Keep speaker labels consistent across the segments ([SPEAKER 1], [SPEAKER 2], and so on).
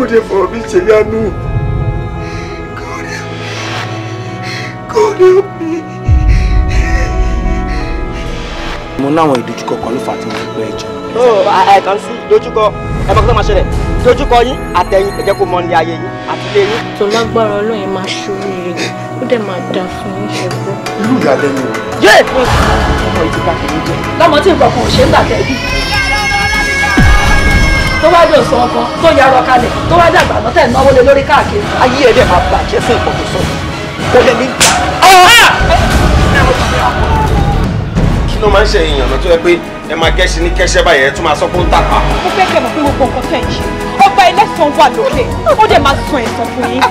[SPEAKER 1] Ó dé fọ̀rọ̀ mi ṣe yanu. God help me.
[SPEAKER 2] Mo náwọn ìdojúkọ kan ló fà tí mo fi pẹ́ jọ.
[SPEAKER 3] Oh, I can see ìdojúkọ ẹ mọ̀ kí ló máa ṣẹlẹ̀. Ìdojúkọ yín àtẹ̀yìn ẹ jẹ́ kó mọ ní ayé yín àti ilé yín.
[SPEAKER 4] Tó lágbára Ọlọ́run máa ṣoríire, ó dẹ̀ máa dáa fún yín ṣẹ́gbọ́n.
[SPEAKER 2] Irú ìyàlẹ́nu o.
[SPEAKER 3] Yé! Ọmọ yìí ti bá tèmi jẹ́.
[SPEAKER 5] Lọ́mọ tí nǹkan kan ò ṣe ń gbà tẹ̀bí. Tó wá dò sọ ọkàn tó yarọ kalẹ̀ tó wá dàgbà lọ́tẹ̀ náwó lé lórí káàkiri.
[SPEAKER 3] Ayé ẹ̀ dẹ̀ máa bàjẹ́ fún nǹkan tó sọ. Kò lè ní gbà.
[SPEAKER 6] Kí ló máa ń ṣe èèyàn lọ tó yẹ pé ẹ máa gẹ́ṣin ní kẹ́ṣẹ́ báyẹn ẹ tún máa sọ pé ó ń tàpá.
[SPEAKER 5] Mo fẹ́ kẹ́ mọ̀ pé gbogbo nǹkan tẹ̀ ń ṣe ọba ẹlẹ́sàn wà lókè ó dẹ̀ máa sun ẹ̀san fún yín.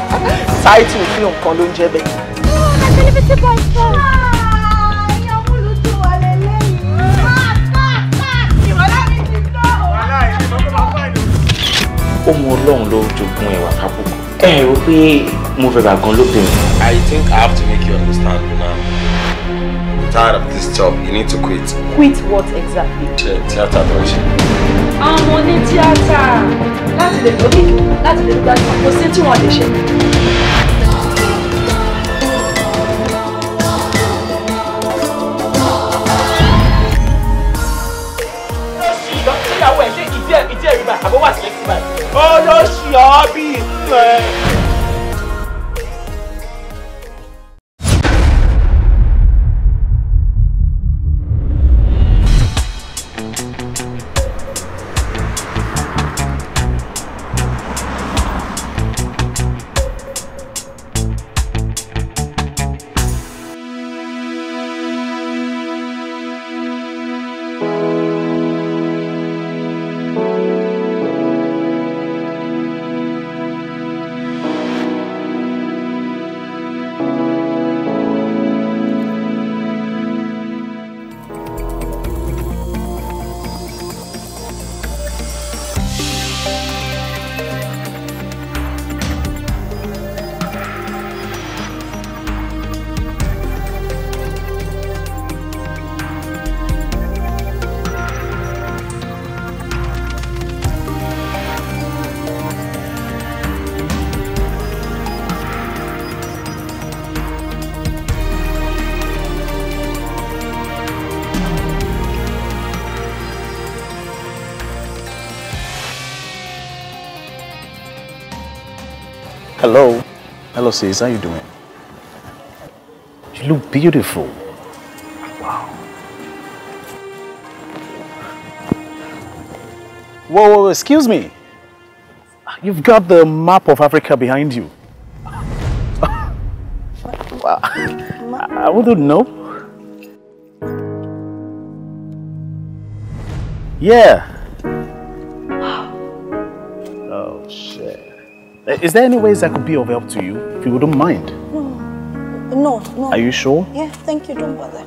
[SPEAKER 3] Táìtù fíìmù kan ló ń jẹ́ bẹ́ẹ̀.
[SPEAKER 7] Ohun Ọlọ́run ló jogún ẹwà kábùkù. Ẹ rò pé mo fẹ́ bá gan lóbìnrin.
[SPEAKER 6] I think I have to make you understand now. I'm tired of this job. You need to quit.
[SPEAKER 5] Quit what exactly?
[SPEAKER 6] Ṣé tíátà tó ń ṣe?
[SPEAKER 5] Àwọn ọmọ ní tíátà láti lè lókìkí láti lè gbajúmọ̀ kò sí tí wọ́n lè ṣe.
[SPEAKER 3] Ìyàwó ẹ̀ ṣé ìdí ẹ̀ rí báyìí àbó wà sílẹ̀ sí báyìí. Olóṣì ọ́ bí ẹ̀.
[SPEAKER 7] Hello. Hello, sis. How you doing? You look beautiful. Wow. Whoa, whoa, excuse me. You've got the map of Africa behind you. Wow. I wouldn't know. Yeah. Oh, shit. Is there any ways I could be of help to you, if you wouldn't mind?
[SPEAKER 8] No, no.
[SPEAKER 7] Are you sure?
[SPEAKER 8] Yeah, thank you. Don't bother.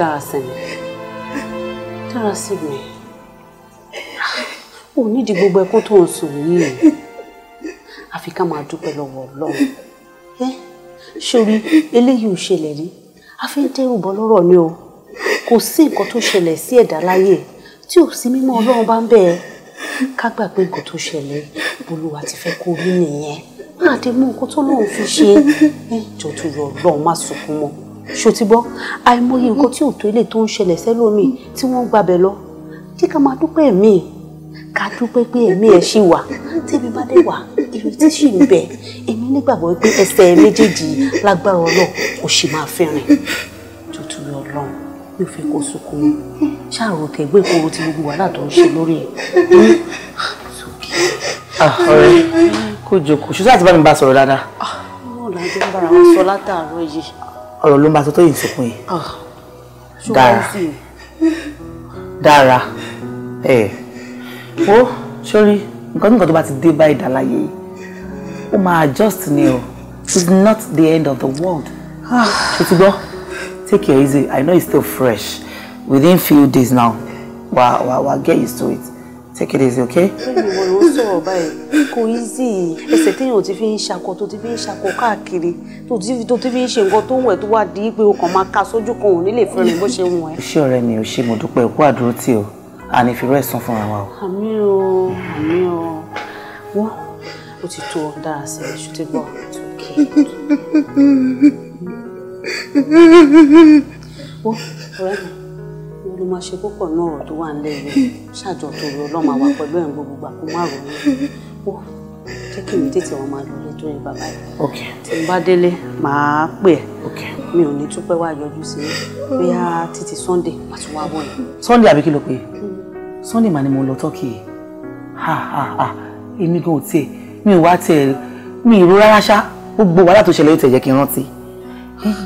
[SPEAKER 5] Dárasími. Dárasími. Ò nídìí gbogbo ẹkún tó ń sùn yìí. Àfi ká máa dúpẹ́ lọ́wọ́ Ọlọ́run. Sórí eléyìí ò ṣẹlẹ̀ rí. A fi ń dẹ́rù bọ́ lọ́rọ̀ ni o. Kò sí nǹkan tó ṣẹlẹ̀ sí ẹ̀dá láyé tí ò sí mímọ́ Ọlọ́run bá ń bẹ̀ ẹ́. Ká gbà pé nǹkan tó ṣẹlẹ̀ Olúwa ti fẹ́ kó rí nìyẹn. Máa dé mú nǹkan tó lóun fi ṣe. Jọ tó yọ Ọlọ́run má sunkún mọ́. Ṣó ti gbọ́? Àìmọye nǹkan tí ò tó ilé tó ń ṣẹlẹ̀ sẹ́lómi tí wọ́n ń gbabẹ̀ lọ. Jẹ́ ká máa dúpẹ́ ẹ̀mí. Ká dúpẹ́ pé ẹ̀mí ẹ̀ ṣì wà. Tẹ́mi bá dé wà, ìrètí ṣì ń bẹ. Èmi nígbàgbọ́ pé ẹsẹ̀ méjèèjì lágbára Ọlọ́run kò sì máa fi rìn. Jọ tó yọ Ọlọ́run, mi ò fẹ́ kó sunkún mọ́. Ṣáàrò tẹ̀gbẹ́ ìkóró tí gbogbo wàhálà tó ń ṣe lórí ẹ̀.
[SPEAKER 9] Ọ̀rẹ́ kò jókòó, ṣùgbọ́n àti bá mi bá sọ̀rọ̀ dáadáa.
[SPEAKER 5] Náà lájọ́ ń bára wọn sọ látàárọ̀ yìí.
[SPEAKER 9] Ọ̀rọ̀ ló ń bá sọ tó yìí sunkún yìí. Dára. Dára. Ẹ̀ wo sórí nǹkan tó bá ti dé bá ìdàláyé ó máa adjust ni o. It's not the end of the world. Ṣé ti gbọ́? Take it easy. I know it's still fresh. Within few days now, wa get used to it. Take it easy, okay?
[SPEAKER 5] Bẹ́ẹ̀ni mo ló ń sọ̀rọ̀ báyìí, kò easy. Ẹsẹ̀ téèyàn ti fi ń ṣakọ tó ti fi ń ṣakọ káàkiri tó ti fi ń ṣe nǹkan tó ń wẹ̀ tó wá di pé o kàn máa ka sójú kan òun nílé fẹ́ràn bó ṣe wù ẹ́.
[SPEAKER 9] Ṣé ọ̀rẹ́ mi ò ṣe mo dúpẹ́ òkú àdúró tí o, àní fi rẹ̀ sàn fúnra wa o.
[SPEAKER 5] Àmín o, àmín o. Wọ́n ó ti tó ọ dára sí i, ṣó ti gbọ́, it's okay. Wọ́n ọ̀rẹ́ mi ló máa ṣe púpọ̀ náà ọ̀rọ̀ tó wà nílẹ̀ yìí ṣáàjọ tó rọ ọlọ́mọ àwa pẹ̀lú ẹ̀ ń gbogbo gbà kó má ronú ó jẹ́ kí mi tètè wọn máa lọ lé torí bàbá yìí. Tí n bá délé màá pè ẹ́ mi ò ní túpẹ́ wá yọjú sí i bóyá títí Sunday màá tún wá wọ̀ yìí.
[SPEAKER 9] Sunday àbí kí ló pé Sunday mà ni mo lọ Turkey ha ha ha èmi gan ò tiẹ̀ mi ò wá tiẹ̀ mi ì ro rárá ṣá gbogbo wàhálà tó ṣẹlẹ̀ yóò tẹ̀ jẹ́ kí n rántí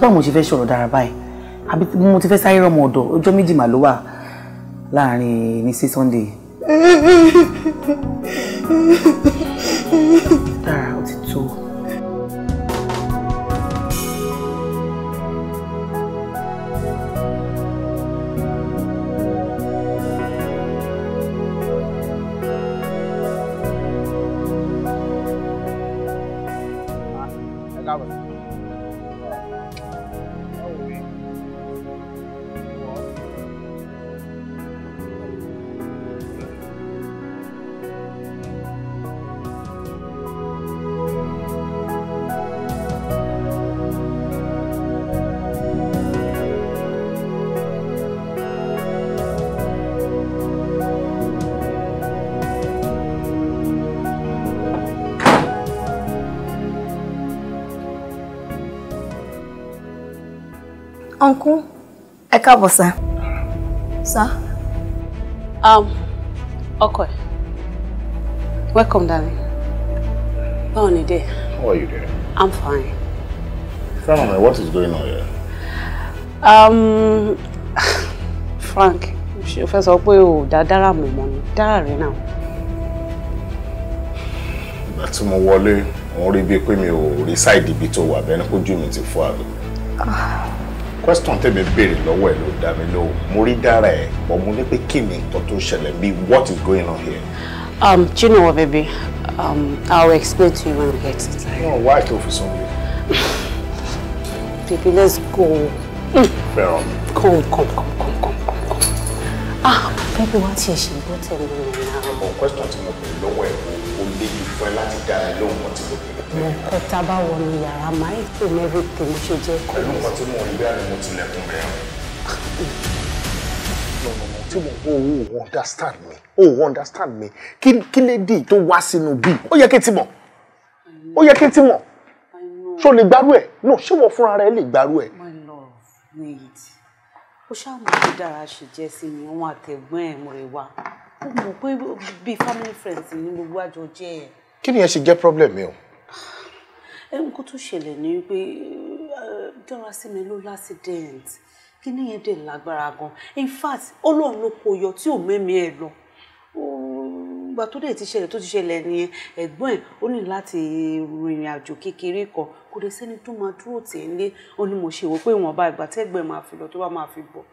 [SPEAKER 9] báwo mo ṣe fẹ́ sọ̀rọ̀ dára báyìí àbí mo ti fẹ́ sáré rọmọ ọ̀dọ̀ ọjọ́ méjì mà ló wà láàrin ní sí Sunday. Dára ó ti tó.
[SPEAKER 8] Uncle, ẹ káàbọ̀ sir. Sir?
[SPEAKER 5] Ọkọ ẹ̀. Welcome, darling. Báwo ni dé?
[SPEAKER 7] How are you doing?
[SPEAKER 5] I'm fine.
[SPEAKER 7] Fẹ́rànmi, what is going on here?
[SPEAKER 5] Frank, ṣé o fẹ́ sọ pé o dá Dára mọ̀ mọ́ ni? Dára rẹ̀ náà.
[SPEAKER 7] Ìgbà tí mo wọlé, mo rí bíi pé mi ò rí sáìdì ibi tó wà bẹ́ẹ̀ ni kójú mi ti fọ́ àbí. Question tèmi béèrè lọ́wọ́ ẹ̀ ló dá mi lóhùn. Mo rí Dára ẹ̀, but mo ní pé kí ni nǹkan tó ṣẹlẹ̀ bí what is going on here?
[SPEAKER 5] Do you know what, baby? I'll explain to you when we get inside.
[SPEAKER 7] No, why tó fi sọ mi?
[SPEAKER 5] Baby, let's go.
[SPEAKER 7] Fẹ́ràn mi.
[SPEAKER 5] Come. Ah, baby, wá tiẹ̀ ṣe gbọ́ tẹ̀lé mi náà.
[SPEAKER 7] But question tí mo béèrè lọ́wọ́ ẹ̀ kò lè jù fún ẹ láti dá mi lóhùn kan tí mo béèrè.
[SPEAKER 5] Mo kọ́ tá a bá wọnú yàrá máa explain everything mo ṣe jẹ́ kọ́.
[SPEAKER 7] Pẹ̀lú nǹkan tí mo rí bí àná mo tilẹ̀kùn bẹ́ẹ̀. No, tí mo o understand me. O understand me. Kí lady tó wá sínú bí? Ó yẹ kí n ti mọ̀. Ó yẹ kí n ti mọ̀. Ṣé o lè gbárù ẹ̀? No, ṣé wọ́n fúnra rẹ̀ lè gbárù ẹ̀?
[SPEAKER 5] My love, wait. Ó ṣáà mọ̀ pé Dára ṣe jẹ́ sí mi, òun àtẹ̀gbọ́n ẹ̀ mo rè wá. Ó mọ̀ pé bíi family friends ní gbogbo àjọ jẹ́ ẹ̀.
[SPEAKER 7] Kí ni ẹ ṣe jẹ́ problem mi o?
[SPEAKER 5] Nǹkan tó ṣẹlẹ̀ ni pé Dára sí mi ló l'accident. Kí ni yẹn dẹ̀ lágbára gan. In fact, Ọlọ́run ló kó yọ tí ò mẹ́mí ẹ̀ lọ. Ìgbà tó dẹ̀ ti ṣẹlẹ̀ tó ti ṣẹlẹ̀ nìyẹn, ẹ̀gbọ́n ẹ̀ ó ní láti rìnrìn àjò kékeré kan. Kò dé sẹ́ni tó máa dúró tì í lé. Ó ní mo ṣe wò pé ìwọ̀nba ìgbà tẹ́gbọ́n ẹ̀ máa fi lọ tó bá máa fi bọ̀.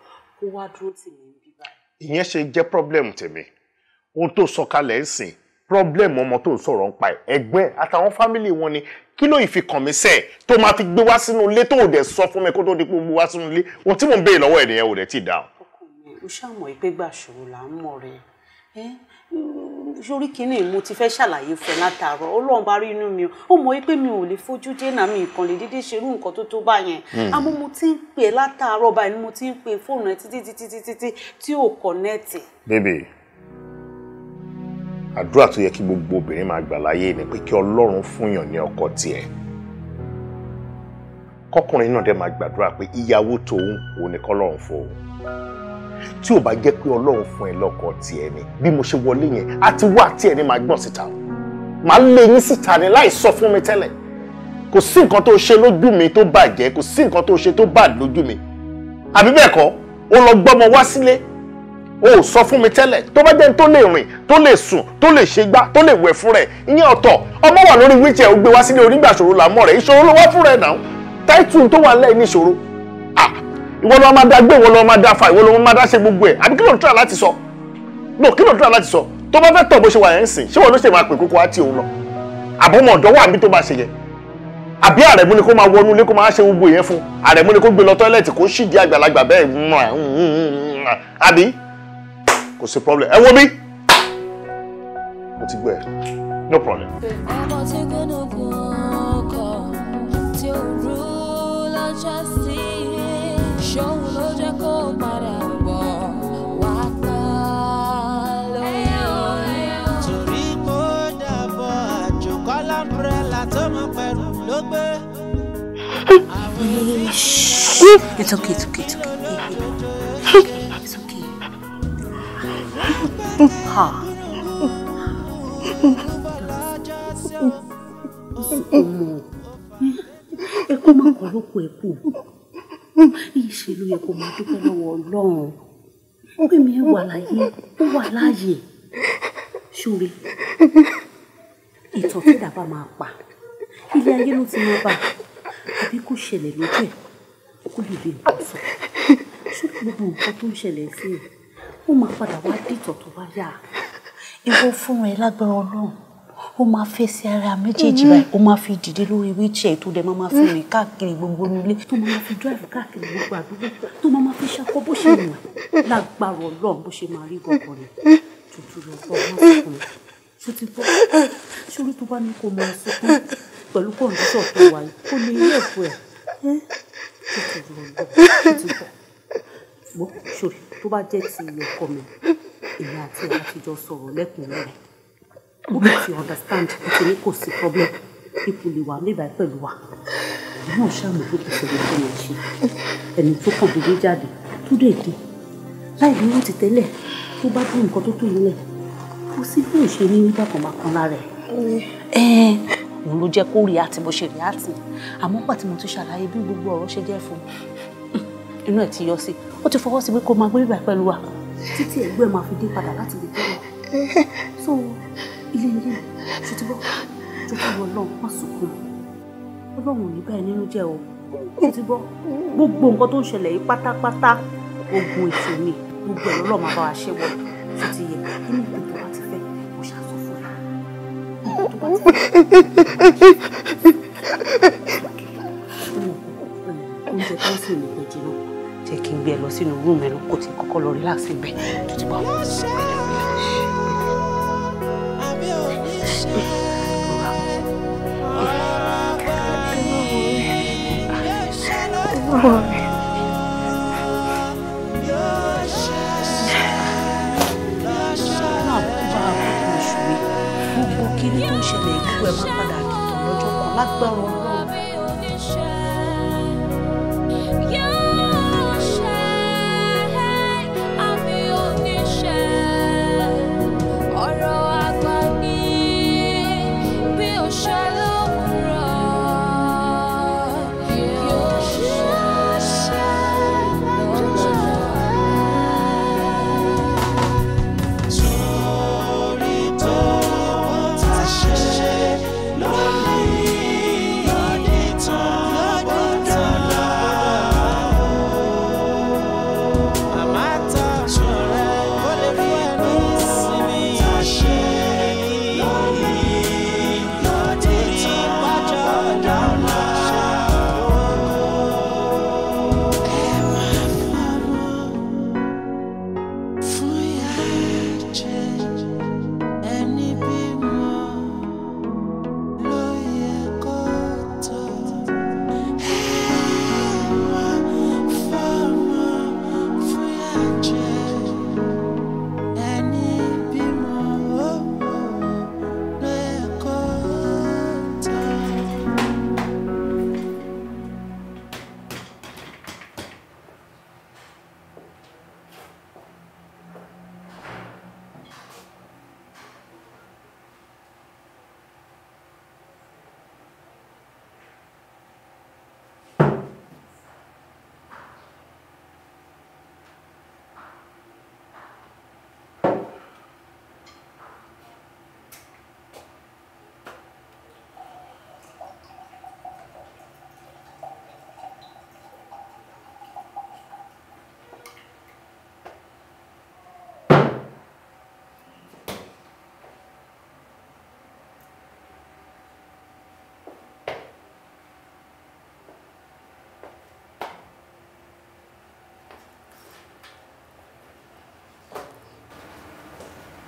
[SPEAKER 5] Kó wá dúró tì mí bí báyìí.
[SPEAKER 7] Ìyẹn ṣe jẹ́ problem tèmi. Ohun tó sọ kalẹ̀ ń sìn, problem ọmọ tó ń sọ̀rọ̀ ń pa ẹ̀, ẹ̀gbẹ́ àtàwọn family wọn ni. Kí ló ìfi kàn mí sẹ́ẹ̀ tó máa fi gbé wá sínú ilé tó ò dẹ̀ sọ fún mi kó tó di pé ó gbé wá sínú ilé? Ohun tí mò ń béèrè lọ́wọ́ ẹ̀ nìyẹn, ò dẹ̀ tí ì dáhùn.
[SPEAKER 5] Ó ṣàmọ̀ pé gbà ṣòro là ń mọ̀ rẹ̀. Sórí kínní mo ti fẹ́ ṣàlàyé fún ẹ látàárọ̀, Ọlọ́run bá rí inú mi, ó mọ̀ pé mi ò lè fojú dènà mi nǹkan lè dédé ṣerú nǹkan tó tó báyẹn. Àmọ́ mo ti ń pè látàárọ̀ báyìí ni mo ti ń pè fóònù ẹ títí títí títí tí ò connect.
[SPEAKER 7] Baby, àdúrà tó yẹ kí gbogbo obìnrin máa gbà láyé ni pé kí Ọlọ́run fúnyàn ní ọkọ tiẹ̀. Kọkùnrin náà dẹ̀ máa gbàdúrà pé ìyàwó tòun òun ni kọ́lọ́run fún òun. Tí ò bá jẹ́ pé Ọlọ́run fún ẹ lọ́kọ tiẹ̀ ni, bí mo ṣe wọlé yẹn àti wá tiẹ̀ ni màá gbọ̀n síta, màá lé yín síta ni láì sọ fún mi tẹ́lẹ̀. Kò sí nǹkan tó ṣe lójú mi tó bàjẹ́, kò sí nǹkan tó ṣe tó bad lójú mi. Àbí bẹ́ẹ̀ kọ́, ó lọ gbọ́mọ wá sílé, o ò sọ fún mi tẹ́lẹ̀. Tó bá jẹ́ tó lè rìn, tó lè sùn, tó lè ṣe gbá, tó lè wẹ̀ fún rẹ̀, ìyẹn ọ̀tọ̀. Ọmọ wà lórí wheelchair, ó gbé wá sílé, onígbàṣòro là mọ́ rẹ̀, ìṣòro ló wá fún rẹ̀ náà. Táìtù tó wà lẹ́yìn ní ìṣòro. Ìwọ ló máa dá gbé, ìwọ ló máa dá fa, ìwọ ló máa dá ṣe gbogbo ẹ̀. Àbí kí ló ń try láti sọ? No, kí ló ń try láti sọ? Tó bá fẹ́ tọ̀ bó ṣe wà yẹn ń sìn, ṣé wọn ló ṣe máa pè kókó á tí òun lọ? Àbọ̀mọ̀ ọ̀dọ́ wà níbi tó bá ṣe yẹn. Àbí Àrẹ̀mú ni kó máa wọnú ilé kó máa ṣe gbogbo yẹn fún? Àrẹ̀mú ni kó gbé lọ tọ́ílẹ̀tì kó ṣìdí àgbàlagbà bẹ́ẹ̀. Àbí? Kò sí problem. Ẹ wo bí? Mo ti gbọ́ ẹ. No problem.
[SPEAKER 10] Ọmọ tí gúnugún kọ tí ó rú lọ́jọ́ sí, ṣòun ló jẹ́ kó padà bọ̀ wá pa lórí.
[SPEAKER 11] Torí kó dàbọ̀ àjòkọ́ lámbrẹ́là tó mọ̀ pẹ̀lú ló gbé.
[SPEAKER 5] It's okay, it's okay, it's okay. It's okay. Ha. Ọmọ, ẹkún máa kọ́ lóko ẹkú. Ìṣe ló yẹ kó máa dúpẹ́ lọ́wọ́ Ọlọ́run. Pé mi wà láyé, ó wà láàyè. Ṣóre, ìtàn tí dàbá máa pa, ilé ayé ló ti máa bà. Àbí kó ṣẹlẹ̀ lójú ẹ̀, kó lè lè nǹkan sọ. Ṣóre gbogbo nǹkan tó ń ṣẹlẹ̀ sí ẹ̀, ó máa padà wá dìtọ̀ tó bá yá. Ìwọ fúnra ẹ lágbára Ọlọ́run, ó máa fẹ́ sí ara méjèèjì báyìí, ó máa fi dìde lórí wheelchair tó dẹ̀ máa fi rìn káàkiri gbogbo ilé, tó máa fi drive káàkiri gbogbo àdúgbò, tó máa fi ṣakọ bó ṣe wù ẹ́. Lágbára Ọlọ́run bó ṣe máa rí gbọ̀ngàn ni. Tutù lọ bọ́ ọmọ sunkún. Ṣó ti bọ́? Ṣórí tó bá ní kó máa sunkún pẹ̀lú kọ̀ǹdíṣọ̀ tó wà yìí, kó lè rí ẹ̀kọ́ ẹ̀. Tutù lọ bọ́, ṣó ti bọ́? Wọ́n ṣòrí tó bá jẹ́ ti ọkọ mi, èmi àti ẹ̀ láti jọ sọ̀rọ̀ lẹ́kùnrẹ́rẹ́. Ó bẹ̀ ti understand, ó ti ní kò sí problem, ipò lè wà níbàá pẹ̀lú wa. Èmi náà ṣàmù pé kò sọ̀rọ̀ tó máa ṣe. Ẹni tó kàn dédé jáde tó dé dé láì ní wọ́n ti tẹ́lẹ̀ tó bá dún nǹkan tó tó yìí lẹ̀. Kò sí bí ò ṣe ní bákan bákan lára ẹ̀. Òun ló jẹ́ kó rí àti bó ṣe rí àti. Àmọ́ pàtí tí mo ti ṣàlàyé bí gbogbo ọ̀rọ̀ ṣe jẹ́ fún un, inú ẹ̀ ti yọ sí. Ó ti fọwọ́ sí pé kó máa gbé bíbà pẹ̀lú wa títí ẹ̀gbọ́n ẹ̀ máa fi dé padà láti lè tẹ́lẹ̀. So ilé ilé ṣe ti bọ́ tó bá wọ Ọlọ́run má sunkún. Ọlọ́run ò ní bá ẹ nínú jẹ́ o. Ṣe ti bọ́ gbogbo nǹkan tó ń ṣẹlẹ̀ yìí pátápátá ogun èṣù ni, gbogbo ẹ̀ lọ́lọ́ máa bá wa ṣe wọ̀. Ṣe ti yẹ inú nǹkan tó bá ti fẹ́ mo ṣàṣọ fún ẹ. Nǹkan tó bá ti fẹ́ oúnjẹ tó ń sìn ní pẹ̀jì náà jẹ́ kí n gbé ẹ lọ sínú rúùmù ẹnu kó ti kọ́kọ́ lọ relax ibẹ̀ tó ti bọ́. Gbogbo kíní tó ń ṣẹlẹ̀ ikú ẹ̀ máa padà dìtàn lọ́jọ́ kan lágbára Ọlọ́run.
[SPEAKER 11] Lórí tó ti ṣe lórí.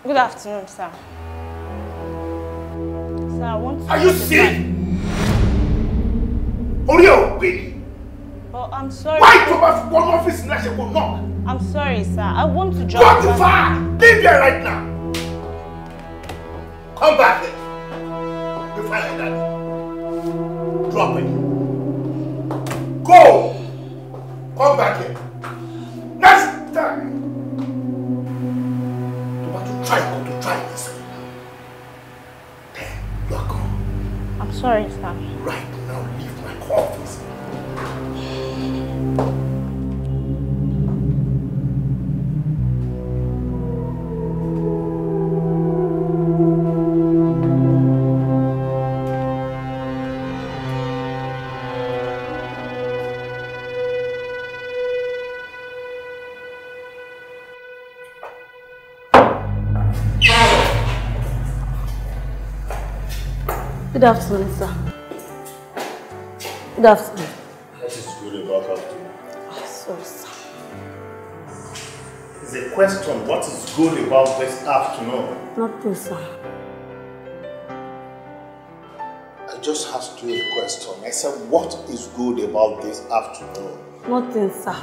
[SPEAKER 4] Good afternoon, sir. Sir, I want to.
[SPEAKER 7] Are you sick? Orí ẹ̀ ò pé ni.
[SPEAKER 4] Oh, I'm sorry.
[SPEAKER 7] Why tó bá fi wọnú ọ́fíìsì náà ṣe kò knock?
[SPEAKER 4] I'm sorry, sir. I want to drop.
[SPEAKER 7] Go to far! Leave here right now. Come back here. You find like that. Drop it. Go! Come back here. Next time. Tó bá tún try go to try this. Then you are gone.
[SPEAKER 4] I'm sorry, sir.
[SPEAKER 7] Right now, leave my office.
[SPEAKER 5] Good afternoon, sir. Good afternoon.
[SPEAKER 7] What is good about afternoon?
[SPEAKER 5] Oh, sorry, sir.
[SPEAKER 7] It's a question. What is good about this afternoon?
[SPEAKER 5] Nothing, sir.
[SPEAKER 7] I just asked you a question. I said, what is good about this afternoon?
[SPEAKER 5] Nothing, sir.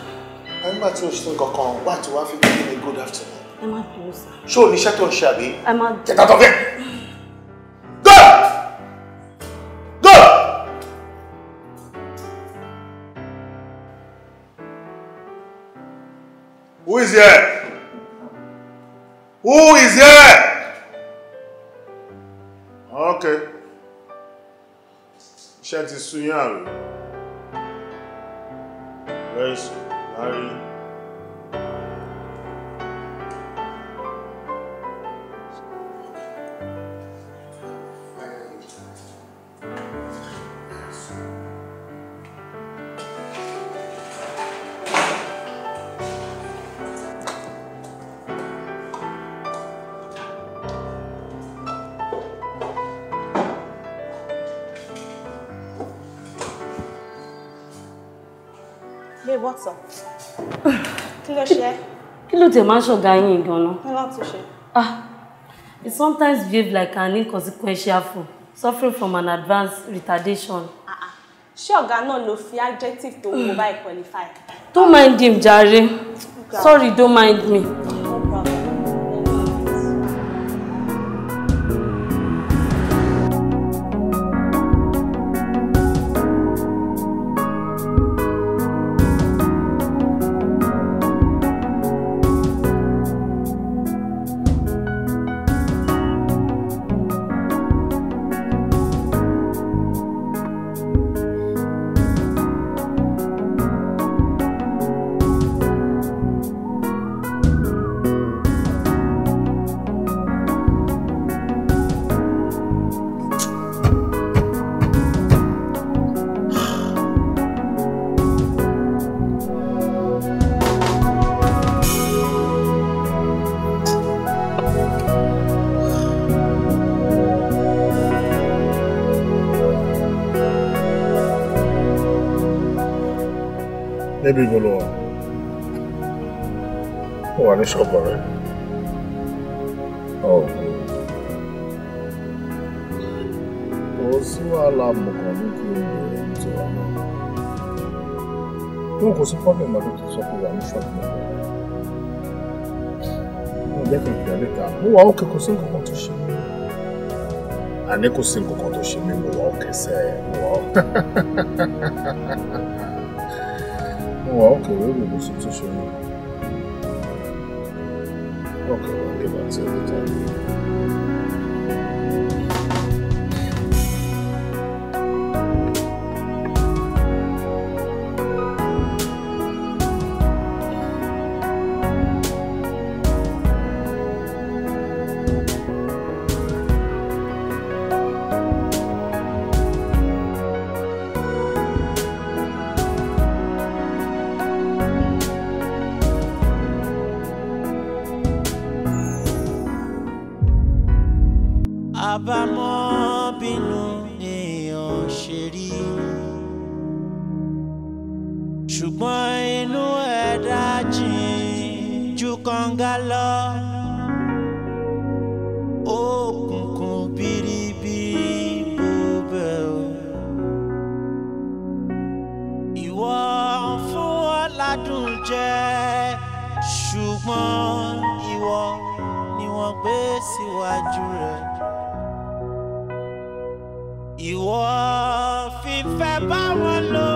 [SPEAKER 7] I'm not sure what do I feel a good afternoon?
[SPEAKER 5] I'm not sure, sir.
[SPEAKER 7] Sure, Nisha don't shabby.
[SPEAKER 5] I'm not.
[SPEAKER 7] Get out of here! Who is here? Who is here? Okay. Iṣẹ́ ti sú yín àbí? Very soon. Larry.
[SPEAKER 4] Babe, what's up? Kí ló ṣe?
[SPEAKER 5] Kí ló tẹ̀ máa ń ṣọ̀gá yín gan-an?
[SPEAKER 4] Kí ló tún ṣe?
[SPEAKER 5] Ah, he sometimes behave like an inconsequential fool, suffering from an advanced retardation.
[SPEAKER 4] Ṣé ọ̀gá náà ló fi adjective tó wù báyìí qualify?
[SPEAKER 5] Don't mind him, jàre. Sorry, don't mind me.
[SPEAKER 4] No problem.
[SPEAKER 7] Níbi ibo ló wà? Ó wà ní ṣọ́ọ̀bù rẹ̀. Oh, good. Kò sí wàhálà mọ̀kàn ní kí n bèrè ní tiwa náà. Wọn kò sí problem àti tó sọ pé wà ní ṣọ́ọ̀bù náà. Mo jẹ́ kí n pè é létà. Mo wà ókè, kò sí nǹkan kan tó ṣe mí. Àní kò sí nǹkan kan tó ṣe mí, mo wà ókè sẹ́, mo wà ókè. Mo wà ókè, really, kò sí tó ṣe mí. Okay, we'll get back to you later.
[SPEAKER 11] Àbámọ̀ bínú èèyàn ṣe rí, ṣùgbọ́n inú ẹ̀dá jìn ju kànga lọ. Òkùnkùn biribiri bò bẹ́ẹ̀ o. Ìwọ fún wọn ládùn jẹ, ṣùgbọ́n ìwọ ni wọ́n gbé síwájú rẹ̀. Ìwọ fífẹ́ bá wọn lò,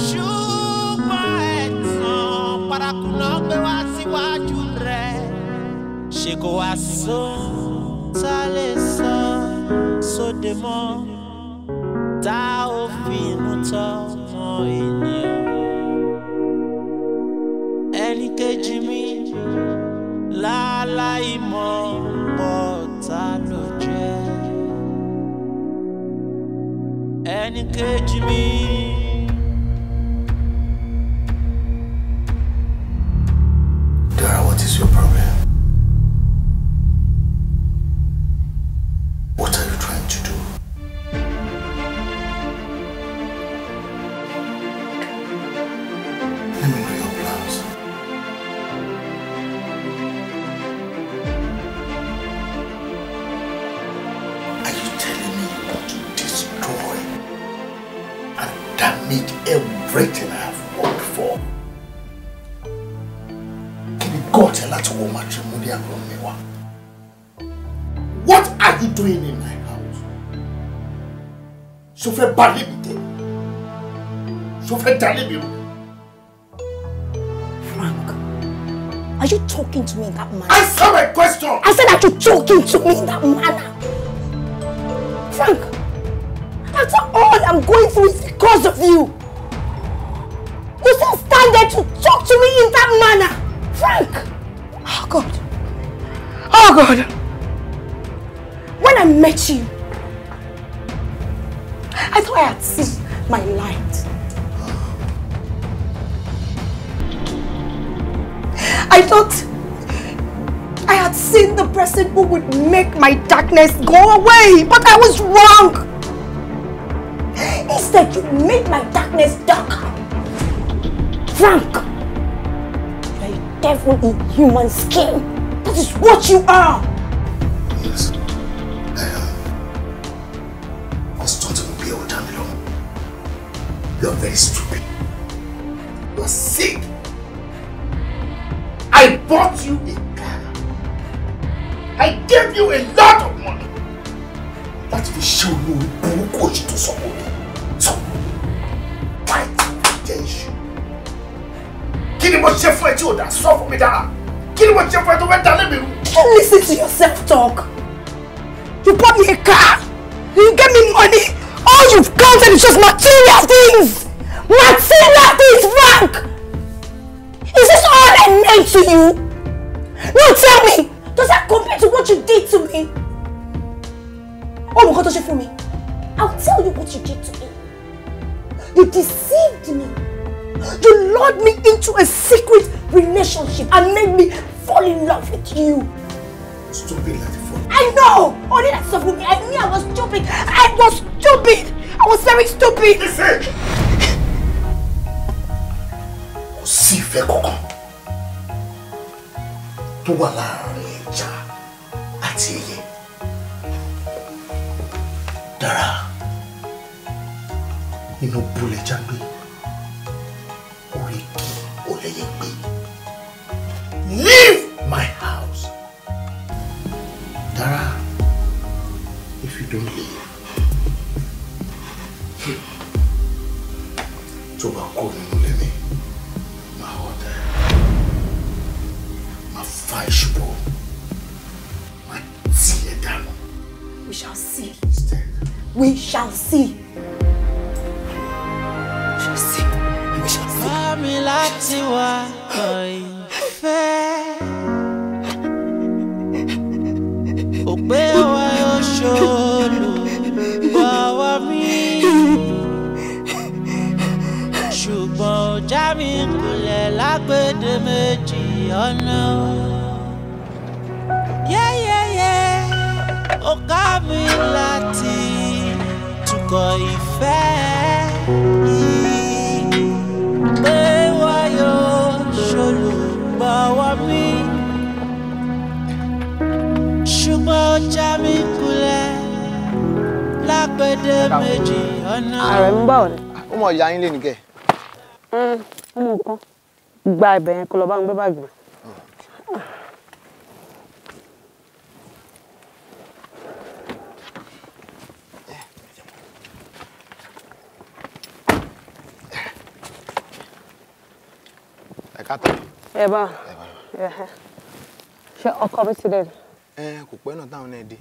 [SPEAKER 11] ṣùgbọ́n ẹ̀tàn paraku náà gbé wá síwájú rẹ̀. Ṣé kò wá sóhun tá a lè sọ sóde mọ́, tá ò fi inú tọ́ mọ́ ènìyàn? Ẹnì kejì mi láláì mọ̀ pọ̀ ta ló jẹ́. Ẹnì kejì mi.
[SPEAKER 7] Dara, what is your problem? What are you trying to do? Let me know your plans. Are you telling me you want to destroy and damage everything I have worked for? Kí ni God ẹ láti wọ matrimonial room mi wá? What are you doing in my house? Ṣo fẹ́ balẹ̀ mi jẹ́? Ṣo fẹ́ dalẹ̀ mi rú?
[SPEAKER 8] Frank, are you talking to me in that manner?
[SPEAKER 7] Answer my question!
[SPEAKER 8] I said, are you talking to me in that manner? Frank, after all I'm going through is because of you. You still stand there to talk to me in that manner. Frank! Oh God. Oh God. When I met you, I thought I had seen my light. I thought I had seen the person who would make my darkness go away, but I was wrong. Instead, you made my darkness darker. Frank, you are a devil in human skin. That is what you are.
[SPEAKER 7] Yes, I am. Question to be able to. You are very stupid. You are sick. I bought you a car. I gave you a lot of money. Láti fi ṣe olórí burúkú òṣì tó sọ fún mi. So, why jẹ́ iṣu? Kí ni mo ṣe fún ẹ tí o dà sọ fún mi dára? Kí ni mo ṣe fún ẹ tó fẹ́ dalé mi rú?
[SPEAKER 8] Don't listen to yourself talk. You bought me a car. You gave me money. All you've counted is just material things. Material things, Frank! Is this all I meant to you? No, tell me! Does that compare to what you did to me? Oh, my God, for me. I'll tell you what you did to me. You deceived me. You lured me into a secret relationship and made me fall in love with you.
[SPEAKER 7] Stupid like the phone.
[SPEAKER 8] I know! Only that stuff with me. I knew I was stupid. I was stupid! I was very stupid!
[SPEAKER 7] Listen! Kò sí ìfẹ́ kankan tó wà láàárín ẹja àti ẹyẹ. Dára, inú bulẹ̀ já gbé, orí igi ó lẹ́yẹ gbé. Leave my house! Dara, if you don't leave, tó bá kó nínú ilé mi, máa ọ̀dà ẹ̀, máa fa ìṣubú, máa tì ẹ́ dànù.
[SPEAKER 8] We shall see. We shall see. We shall see. We shall see.
[SPEAKER 11] Bá mi láti wá kọ ìfẹ́. Òpè wa yóò ṣòlù bọ̀wọ̀ mi. Ṣùgbọ́n ọjà mi kulẹ̀ lágbèdè méjì ọ̀nà. Yẹ́yẹ́yẹ́, ó ká mi láti tukọ̀ ìfẹ́ yìí. Pé wa yóò ṣòlù bọ̀wọ̀ mi. Agbede méjì ọ̀nà.
[SPEAKER 5] Ààrẹ ń bọ̀ ni.
[SPEAKER 2] Ó mọ̀ ìyá yín lé nìkẹ́.
[SPEAKER 5] Ọmọ nǹkan gba ibẹ̀ yẹn kó lọ bá ń gbé báàgì mi.
[SPEAKER 2] Ẹ káàtó.
[SPEAKER 5] Ẹ bá ṣe ọkọ mi ti dé.
[SPEAKER 2] Ẹ kò pẹ́ náà táwọn náà dé.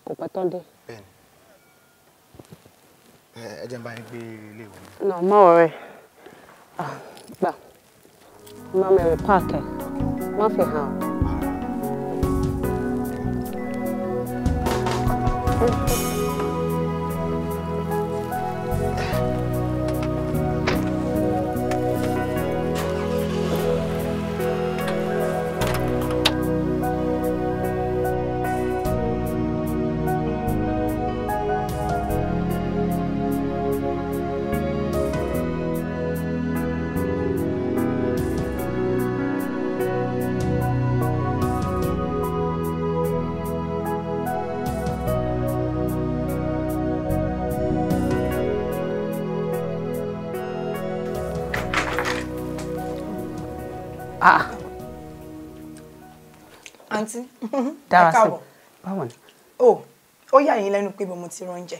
[SPEAKER 5] Kò pẹ́ tán dé.
[SPEAKER 2] Bẹ́ẹ̀ni. Ẹ jẹ́ n bá yín gbé ilé ìwé mi.
[SPEAKER 5] Nà má ọ̀rẹ́ gbà má mẹ́rin páàkì má fi hàn.
[SPEAKER 8] Àǹtí,
[SPEAKER 5] Dára
[SPEAKER 8] ẹ
[SPEAKER 5] sí.
[SPEAKER 8] káàbọ̀.
[SPEAKER 5] Báwo ni?
[SPEAKER 8] Ó, ó yà yín lẹ́nu pé mo ti ránjẹ.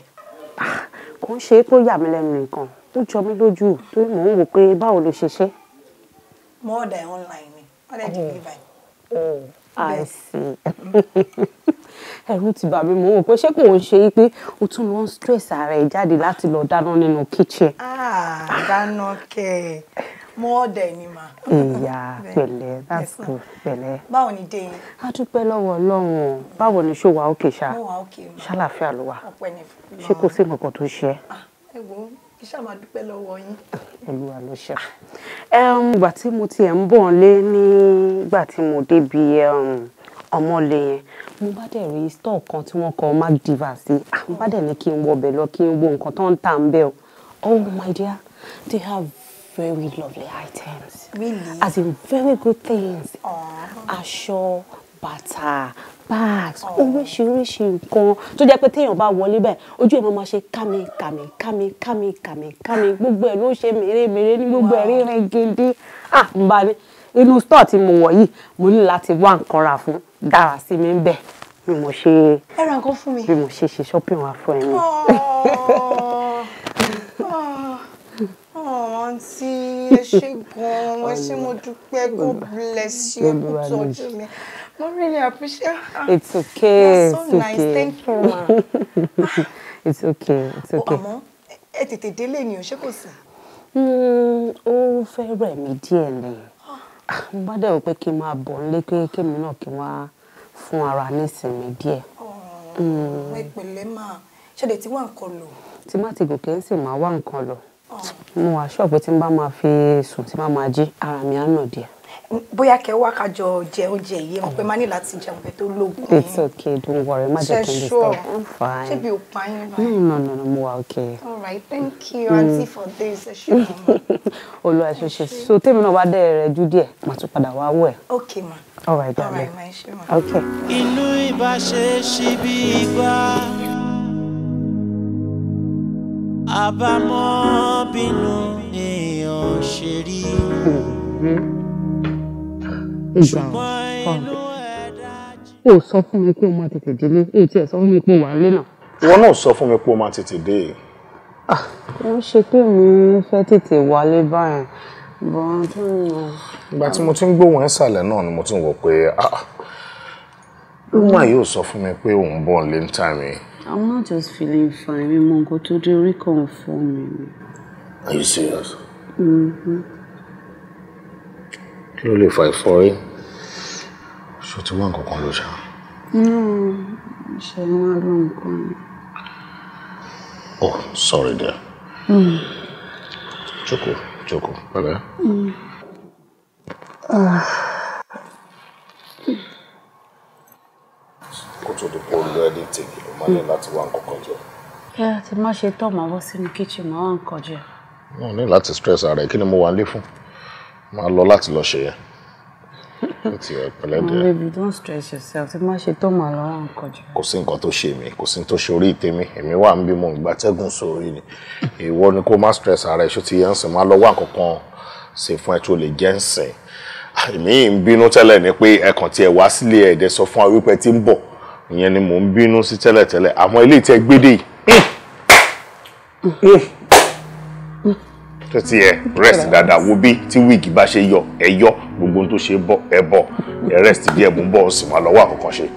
[SPEAKER 5] Kò ń ṣe é kó yà mí lẹ́nu nìkan. Ó jọ mí lójú torí mò ń wò pé báwo ló ṣe ṣe.
[SPEAKER 8] Mo order ẹ̀ online ni, wọ́n dẹ̀ deliver ẹ̀.
[SPEAKER 5] Oh, I see. Ẹ̀rù ti bà mí, mò ń wò pé ṣé kò ń ṣe pé o tún lọ ń stress ara ẹ̀ jáde láti lọ dáná nínú kitchen.
[SPEAKER 8] Ah, dáná kẹ̀. Mo order ẹ̀ ni mà.
[SPEAKER 5] Ìyá pẹ̀lẹ́, that's good, pẹ̀lẹ́.
[SPEAKER 8] Báwo ni dé yín?
[SPEAKER 5] A dúpẹ́ lọ́wọ́ Ọlọ́run. Báwo ni ṣó wà ókè ṣá?
[SPEAKER 8] Mo wà okay mà.
[SPEAKER 5] Ṣàlàáfíà ló wà.
[SPEAKER 8] Ọpẹ́ ni fún
[SPEAKER 5] Ṣé kò sí nǹkan tó ṣe ẹ́?
[SPEAKER 8] Ẹ wo, kí ṣáà máa dúpẹ́ lọ́wọ́ yín.
[SPEAKER 5] Olúwa ló ṣe. Ìgbà tí mo tiẹ̀ ń bọ̀ lé nígbà tí mo débi ọmọlé yẹn, mo bá dẹ̀ rí store kan tí wọ́n kọ Mark Diva sí. Mo bá dẹ̀ ní kí n wọbẹ̀ lọ kí n wo nǹkan tó ń tà ń bẹ̀ o. Oh my dear, they have very lovely items.
[SPEAKER 8] Really?
[SPEAKER 5] As in very good things. Aṣọ, bàtà, bags, oríṣiríṣi nǹkan tó jẹ́ pé téèyàn bá wọlé bẹ́ẹ̀ ojú ẹ̀ máa ma ṣe kámi kámi kámi kámi kámi kámi gbogbo ẹ̀ ló ṣe mèremère ní gbogbo ẹ̀ rírin gidi. Ah, n bá ní inú store tí mo wọ̀ yìí mo ní láti wá nǹkan rà fún Dára sí mi ń bẹ̀ bí mo ṣe
[SPEAKER 8] Ẹ ra nǹkan fún mi.
[SPEAKER 5] bí mo ṣe ṣe shopping wá fún ẹ ní.
[SPEAKER 8] Oh, àǹtí, ẹ ṣé gan-an, ẹ ṣé mo dúpẹ́, God bless you, ẹ kú tọ́jú mi. Mo really appreciate.
[SPEAKER 5] It's okay.
[SPEAKER 8] You're so
[SPEAKER 5] It's
[SPEAKER 8] nice.
[SPEAKER 5] okay.
[SPEAKER 8] Thank you, ma.
[SPEAKER 5] It's okay. It's
[SPEAKER 8] Ó,
[SPEAKER 5] okay.
[SPEAKER 8] àmọ́ ẹ tètè délé ni o, ṣé kò sí?
[SPEAKER 5] Ó fẹ́ rẹ̀ mí díẹ̀ ni. Mo bá dẹ̀ rò pé kí n máa bọ̀ nílé pé kémi náà kí n wá fún ara nísinmi díẹ̀.
[SPEAKER 8] Ẹ pẹ̀lẹ́ mà, ṣé lè ti wá nǹkan lò?
[SPEAKER 5] Tí má ti gòkè ń sì máa wá nǹkan lọ. Mo wà sure pé tí n bá máa fi sùn tí má máa jí ara mi á nà díẹ̀.
[SPEAKER 8] Bóyá kẹ́ wá ká jọ jẹ oúnjẹ yìí, mo pé má ní láti jẹun kẹ́ tó lóògùn yín.
[SPEAKER 5] It's okay, don't worry, má jẹ́
[SPEAKER 8] Ṣé
[SPEAKER 5] kí n
[SPEAKER 8] sure?
[SPEAKER 5] disturb. I'm fine.
[SPEAKER 8] Ṣé bí o pa yín
[SPEAKER 5] No,
[SPEAKER 8] báyìí?
[SPEAKER 5] no, no, no, mo wà okay.
[SPEAKER 8] All right, thank you, aunty, for this. Ẹ ṣé gan-an.
[SPEAKER 5] Olúwa ṣe ṣe. So tèmi náà bá dẹ̀ rẹ̀ jú díẹ̀, màá tún padà wá wẹ̀.
[SPEAKER 8] Okay, ma.
[SPEAKER 5] All right,
[SPEAKER 8] All
[SPEAKER 5] darling.
[SPEAKER 8] right, ma, ẹ ṣé ma.
[SPEAKER 5] Okay.
[SPEAKER 11] Inú ìbáṣe ṣí bí igbá. Àbámọ̀ bínú èèyàn ṣe rí.
[SPEAKER 5] Ìgbà ò sọ fún mi pé o máa tètè délé, èyí tí ẹ sọ fún mi pé o wà nílé náà.
[SPEAKER 7] Ìwọ náà sọ fún mi pé o máa tètè dé.
[SPEAKER 5] Ó ṣe pé mo fẹ́ tètè wálé báyìí, bọ́n tó ń lọ.
[SPEAKER 7] Ìgbà tí mo ti ń gbóhùn ẹ̀ sàlẹ̀ náà ni mo ti ń wò pé ah, woman yóò sọ fún mi pé òun bọ̀ nílé ní time yìí.
[SPEAKER 5] I'm not just feeling fine, mi mọ nǹkan tó dé orí kan fún mi ni.
[SPEAKER 7] Are you serious?
[SPEAKER 5] Mm-hmm.
[SPEAKER 7] Kí ló lè fa ẹ̀fọ́rí? Ṣé o ti wá nǹkan kan lò ṣá?
[SPEAKER 5] No, ṣe máa lọ nǹkan ni.
[SPEAKER 7] Oh, sorry dear. Jókòó, jókòó, pẹ̀lẹ́. Kó tó di pé o lọ anything, o máa ní láti wá nǹkan kan jẹ.
[SPEAKER 5] Ẹ ti má ṣe tán, màá bọ́ sínú kitchen, màá wá nǹkan jẹ.
[SPEAKER 7] No, ní láti stress ara ẹ, kí ni mo wà nílé fún? Máa lọ láti lọ ṣe yẹn. Ó ti ẹ̀ pẹ̀lẹ́ díẹ̀.
[SPEAKER 5] Baby, don't stress yourself. Tí má ṣe tó màá lọ́wọ́ nǹkan jù.
[SPEAKER 7] Kò sí nǹkan tó ṣe mí, kò sí tó ṣe orí tèmi. Èmi wà ń bí mo ń gbatẹ́gùn sórí ni. Ìwọ ni kó má stress ara ẹ̀, ṣó ti yẹn ń sìn, máa lọ wá nǹkan kan ṣe fún ẹ tó lè jẹ́ ń sìn. Èmi ń bínú tẹ́lẹ̀ ni pé ẹ̀kàn tí ẹ wá sílé ẹ̀dẹ̀ sọ fún wa wípé tí ń bọ̀. Ìyẹn ni mò ń bínú sí tẹ́lẹ̀tẹ́lẹ̀. Àmọ́ ilé ìtẹ́ gbédè yìí. Tó ti ẹ rest dáadáa, wo bí tí wíìgì bá ṣe yọ ẹ yọ, gbogbo ohun tó ṣe bọ ẹ bọ, ẹ rest díẹ̀, mò ń bọ̀, ó sì máa lọ wá àkọ́kọ́ ṣe.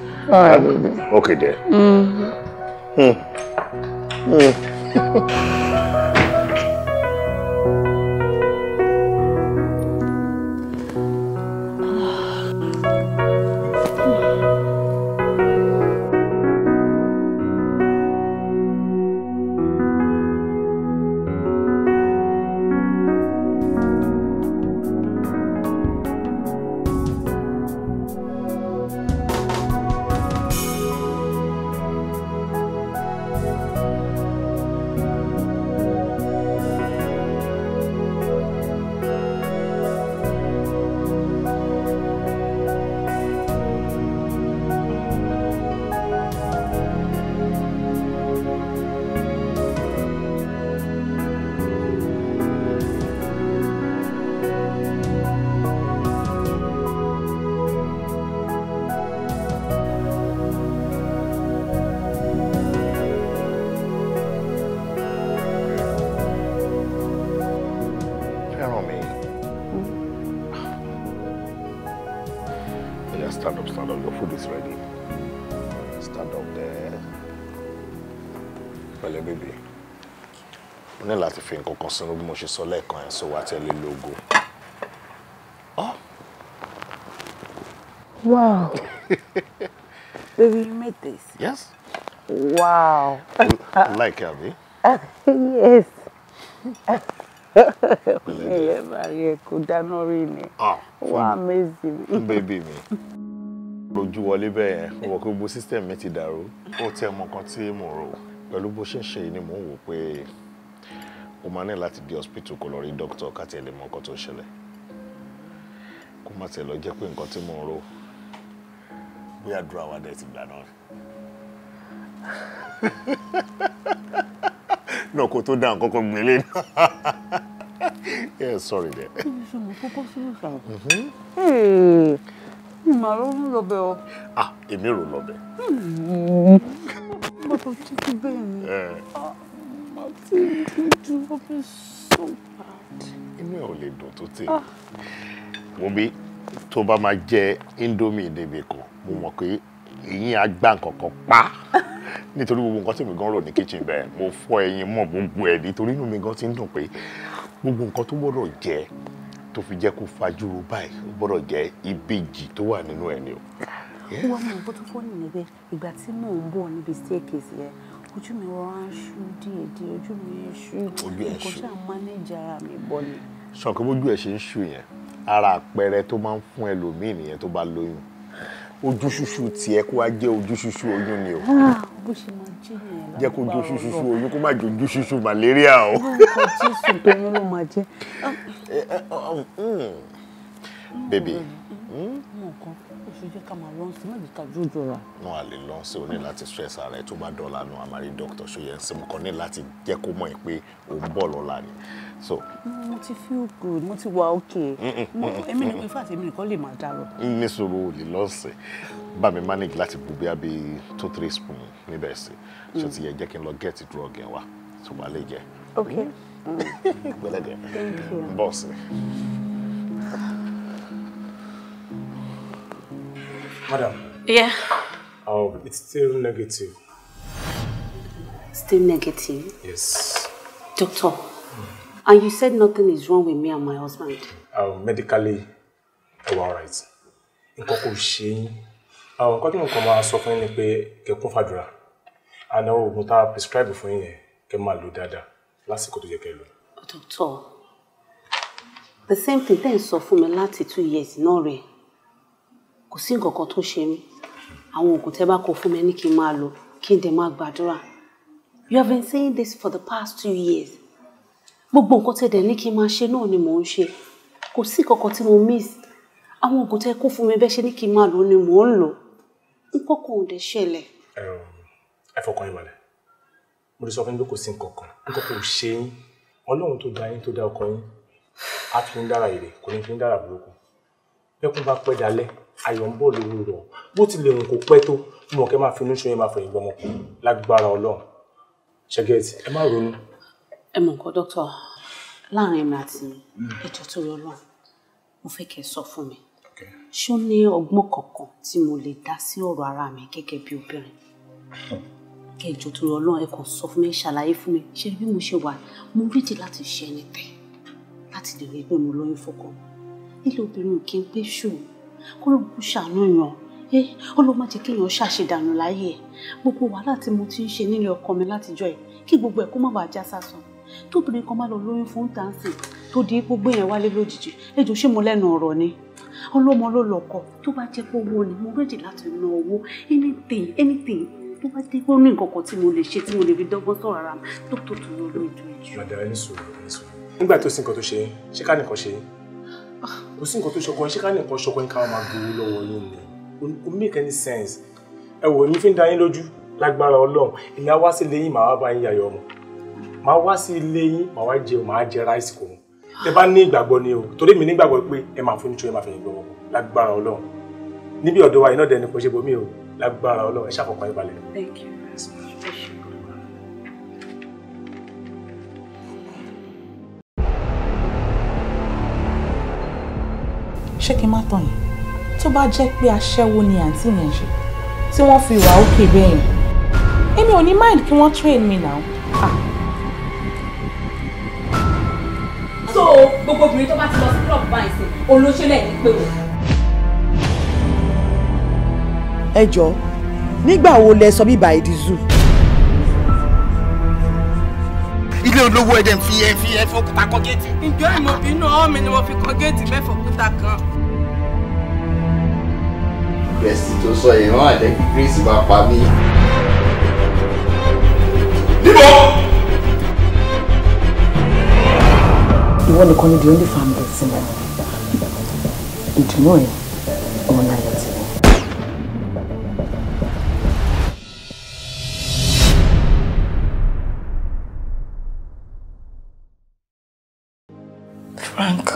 [SPEAKER 7] Okay there. Mm. Mm. Stand up. Your food is ready. Stand up there. Pẹ̀lẹ́ baby. Mo ní láti fi nǹkan kan sínú bí mo ṣe sọ lẹ́ẹ̀kan ẹ̀ sọ wá tẹ́lẹ̀ lógo. Oh.
[SPEAKER 5] Wow. Baby, you made this?
[SPEAKER 7] Yes.
[SPEAKER 5] Wow.
[SPEAKER 7] You like it, abi?
[SPEAKER 5] Yes. Wow, amazing.
[SPEAKER 7] Baby mi. Lójú wọlé bẹ́ẹ̀ yẹn, wọ́n kó gbogbo system mi ti dàrú. Ó tẹ́ ọmọ kan tí mò ń rò. Pẹ̀lú bó ṣe ń ṣe yìí ni mò ń wò pé o máa ní láti dé hospital kó lọ rí doctor ká tiẹ̀ lè mọ nǹkan tó ń ṣẹlẹ̀. Kó má tiẹ̀ lọ jẹ́ pé nǹkan tí mò ń rò bóyá àdúrà wa dẹ̀ ti gbà náà. Náà kó tó dá nǹkan kan gbélé náà. Yeah, sorry there.
[SPEAKER 5] Màá ló ń lọ bẹ̀ ọ́.
[SPEAKER 7] Ah, èmi rò lọ bẹ̀.
[SPEAKER 5] Bàbá títí bẹ́ẹ̀ ni. Àti dúdú ó fi so bad.
[SPEAKER 7] Inú ẹ̀ ò lè dùn tó tè. Mo bí tó bá máa jẹ Indomie débi kan, mo mọ̀ pé eyín á gbá nǹkan kan pa. Nítorí gbogbo nǹkan tí mi gan rò ní kitchen bẹ́ẹ̀, mo fọ́ eyín mọ́ gbogbo ẹ̀ nítorí inú mi gan ti ń dùn pé gbogbo nǹkan tó gbọ́dọ̀ jẹ tó fi jẹ́ kó fajúro báyìí ó gbọ́dọ̀ jẹ́ ìbejì tó wà nínú ẹ̀ ni o.
[SPEAKER 5] Ó wá mọ nǹkan tó fọ́ nìyẹn bẹ́ẹ̀, ìgbà tí mò ń bọ̀ níbi staircase yẹn, ojú mi wọ́n á ṣú díẹ̀díẹ̀, ojú mi ń ṣú, nǹkan ṣáà manage ara mi bọ̀ ni.
[SPEAKER 7] Ṣọ̀kẹ́ bójú ẹ̀ ṣe ń ṣú yẹn, ara àpẹẹrẹ tó máa ń fún ẹlòmíì nìyẹn tó bá lóyún. Ojú ṣúṣú tiẹ̀ kó wá jẹ́ ojú ṣúṣú oyún ni o.
[SPEAKER 5] Bó ṣe máa jẹ́ nìyẹn.
[SPEAKER 7] Jẹ́ kó ojú ṣúṣú oyún kó má jẹ́ ojú ṣúṣú malaria o.
[SPEAKER 5] Lórúkọ Jésù tó yún ló máa jẹ́.
[SPEAKER 7] Baby.
[SPEAKER 5] Mo kàn ó ṣe jẹ́ ká máa lọ sí méjì ká jójó ra.
[SPEAKER 7] Náà a lè lọ sí o ní láti stress ara ẹ tó bá dọ̀la nù àmàrí doctor ṣòyẹ ń sinmi kan ní láti jẹ́ kó mọ̀ ẹ́ pé ò ń bọ̀ lọ́la ni. So.
[SPEAKER 5] Mo ti feel good, mo ti wà okay. Èmi nìkan, in fact, èmi nìkan lè máa dá lọ.
[SPEAKER 7] Ní sùúrù ò lè lọ sí. Bá mi manage láti bu bí i 2-3 spoon níbẹ̀ sí. Ṣé ti yẹ jẹ́ kí n lọ get drug yẹn wá tó bá lè jẹ.
[SPEAKER 5] Okay.
[SPEAKER 7] Gbẹ́lẹ́dẹ̀.
[SPEAKER 5] Thank you.
[SPEAKER 7] Bọ́ọ̀sì.
[SPEAKER 12] Madam.
[SPEAKER 4] Yeah.
[SPEAKER 12] It's still negative.
[SPEAKER 5] Still negative?
[SPEAKER 12] Yes.
[SPEAKER 5] Doctor, and you said nothing is wrong with me and my husband.
[SPEAKER 12] Medically, we're all right. Nǹkan kò ṣe yín. Nǹkan tí mo kàn máa sọ fún yín ni pé kẹ́ kún fàdúrà. And àwọn oògùn tá a prescribe fún yín yẹn kẹ́ máa lò dáadáa lásìkò tó yẹ kẹ́ lò.
[SPEAKER 5] Doctor, the same thing tẹ́ ń sọ fún mi láti 2 years náà rèé. Kò sí nǹkan kan tó ṣe mí. Àwọn oògùn tẹ́ bá kọ fún mi ní kí n máa lò, kí n dẹ̀ máa gbàdúrà. You have been saying this for the past 2 years. Gbogbo nǹkan tẹ́ dẹ̀ ní kí n máa ṣe náà ni mò ń ṣe. Kò sí nǹkan kan tí mo miss. Àwọn oògùn tẹ́ kó fún mi bẹ́ẹ̀ ṣe ní kí n máa lò ni mò ń lò. Nǹkan kan ò dẹ̀ ṣẹlẹ̀.
[SPEAKER 12] Ẹ fọkàn yín balẹ̀. Mo ti sọ fún yín pé kò sí nǹkan kan, nǹkan kò ṣe yín. Ọlọ́run tó dá yín tó dá ọkọ yín, á fi ń dára èrè, kò ní fi ń dára burúkú. Bẹ́kún bá pẹ́ dalẹ́, ayọ̀ ń bọ̀ lórí rọ̀. Bó tilẹ̀ òun kò pẹ́ tó, mo mọ̀ kẹ́ máa fi inú ṣoyún máa fẹ̀yìn gbọmọ kù lágbára Ọlọ́run. Ṣẹ́gẹ́tì, ẹ má ronú.
[SPEAKER 5] Ẹ mọ̀ nǹkan dókítà, láàrin èmi àti ẹjọ́ tó yọ Ọlọ́run, mo fẹ́ kẹ́ ẹ sọ fún mi. Ṣé ó ní ọgbọ́n kankan tí mo lè dá sí ọ̀rọ̀ ara mi gẹ́gẹ́ bí obìnrin? Kẹjọ tó yọ Ọlọ́run, ẹ kàn sọ fún mi, ṣàlàyé fún mi. Ṣé bí mo ṣe wà, mo rídì láti ṣe ẹni tẹ̀ láti lè rí pé mo lóyún fọ́kọ. Ilé obìnrin ò kí n pé ṣù, kó ló kú ṣàánú yàn. Ó ló má jẹ́ kéèyàn ṣàṣedànù láyé ẹ̀. Gbogbo wàhálà tí mo ti ń ṣe nílé ọkọ mi látijọ́ ẹ̀, kí gbogbo ẹ̀ kó má bàa já sásán. Tóbìnrin kan má lọ lóyún fún tàǹsì tó di gbogbo yẹn wálé lójijì. Ẹ jọ̀ọ́, ṣé mo lẹ́nu ọ̀rọ̀ ni? Ọlọ́mọ ló lọ́kọ, tó bá jẹ́ pé owó ni, mo rẹ́dì láti ná owó, anything, anything. Tó bá dé pé ó ní nǹkan kan tí mo lè ṣe tí mo lè fi dọ́gbọ́n sọ̀rọ̀ ara mi, dókítà tó lọ lójú ìjù.
[SPEAKER 12] Madam, ẹ ní sùúrù, ẹ ní sùúrù. Nígbà tó sí nǹkan tó ṣe yín, ṣé ká nìkan ṣe yín? Kò sí nǹkan tó ṣọkọ yín, ṣé ká nìkan ṣọkọ yín káwọn máa gbowó lọ́wọ́ yín ni? Kò make any sense. Ẹ wò, èmi fi ń dá yín lójú lágbára Ọlọ́run. Èmi á wá sí ilé yín, màá wá bá yín yayọ̀ ọmọ. Màá wá sí ilé yín, màá wá jẹun, màá jẹ ráìsì kò mú. Tẹ bá ní ìgbàgbọ́ ni o, torí mi nígbàgbọ́ pé ẹ máa fún ní tí ẹ máa fẹ̀yìn gbọ́ lágbára Ọlọ́run. Níbi ọ̀dọ̀ wa iná dẹni kò ṣe bomi o, lágbára Ọlọ́run, ẹ ṣàfọkàn yín balẹ̀.
[SPEAKER 5] Thank you.
[SPEAKER 9] Ṣé kí n má tàn yín? Tó bá jẹ́ pé aṣẹ́wó ni àǹtí yẹn ṣe, tí wọ́n fi wà ókè bẹ́ẹ̀ yẹn, èmi ò ní mind kí wọ́n train me now.
[SPEAKER 13] So gbogbo obìnrin tó bá ti lọ sí club báyìí sí olóṣèlè ní pé o.
[SPEAKER 8] Ẹ jọ̀ọ́, nígbà wo lẹ sọ bíbá ìdí zoo?
[SPEAKER 6] Ilé olówó ẹ̀dẹ̀ ń fi ẹ̀ fi ẹ̀ fọ́kúta kọ́ géètì.
[SPEAKER 14] Ǹjọ́ ìmọ̀bínú ọwọ́ mi ni mo fi kọ́ géètì mẹ́fọ̀kúta kan.
[SPEAKER 15] Bẹ̀sì tó sọ yẹn wọ́n á jẹ́ kí Grace máa pa mí.
[SPEAKER 6] Níbo?
[SPEAKER 9] Ìwọ nìkan ni the only family tí mo mọ̀. Ìdùnnú ẹ̀ òun náà yọ tèmi.
[SPEAKER 8] Frank,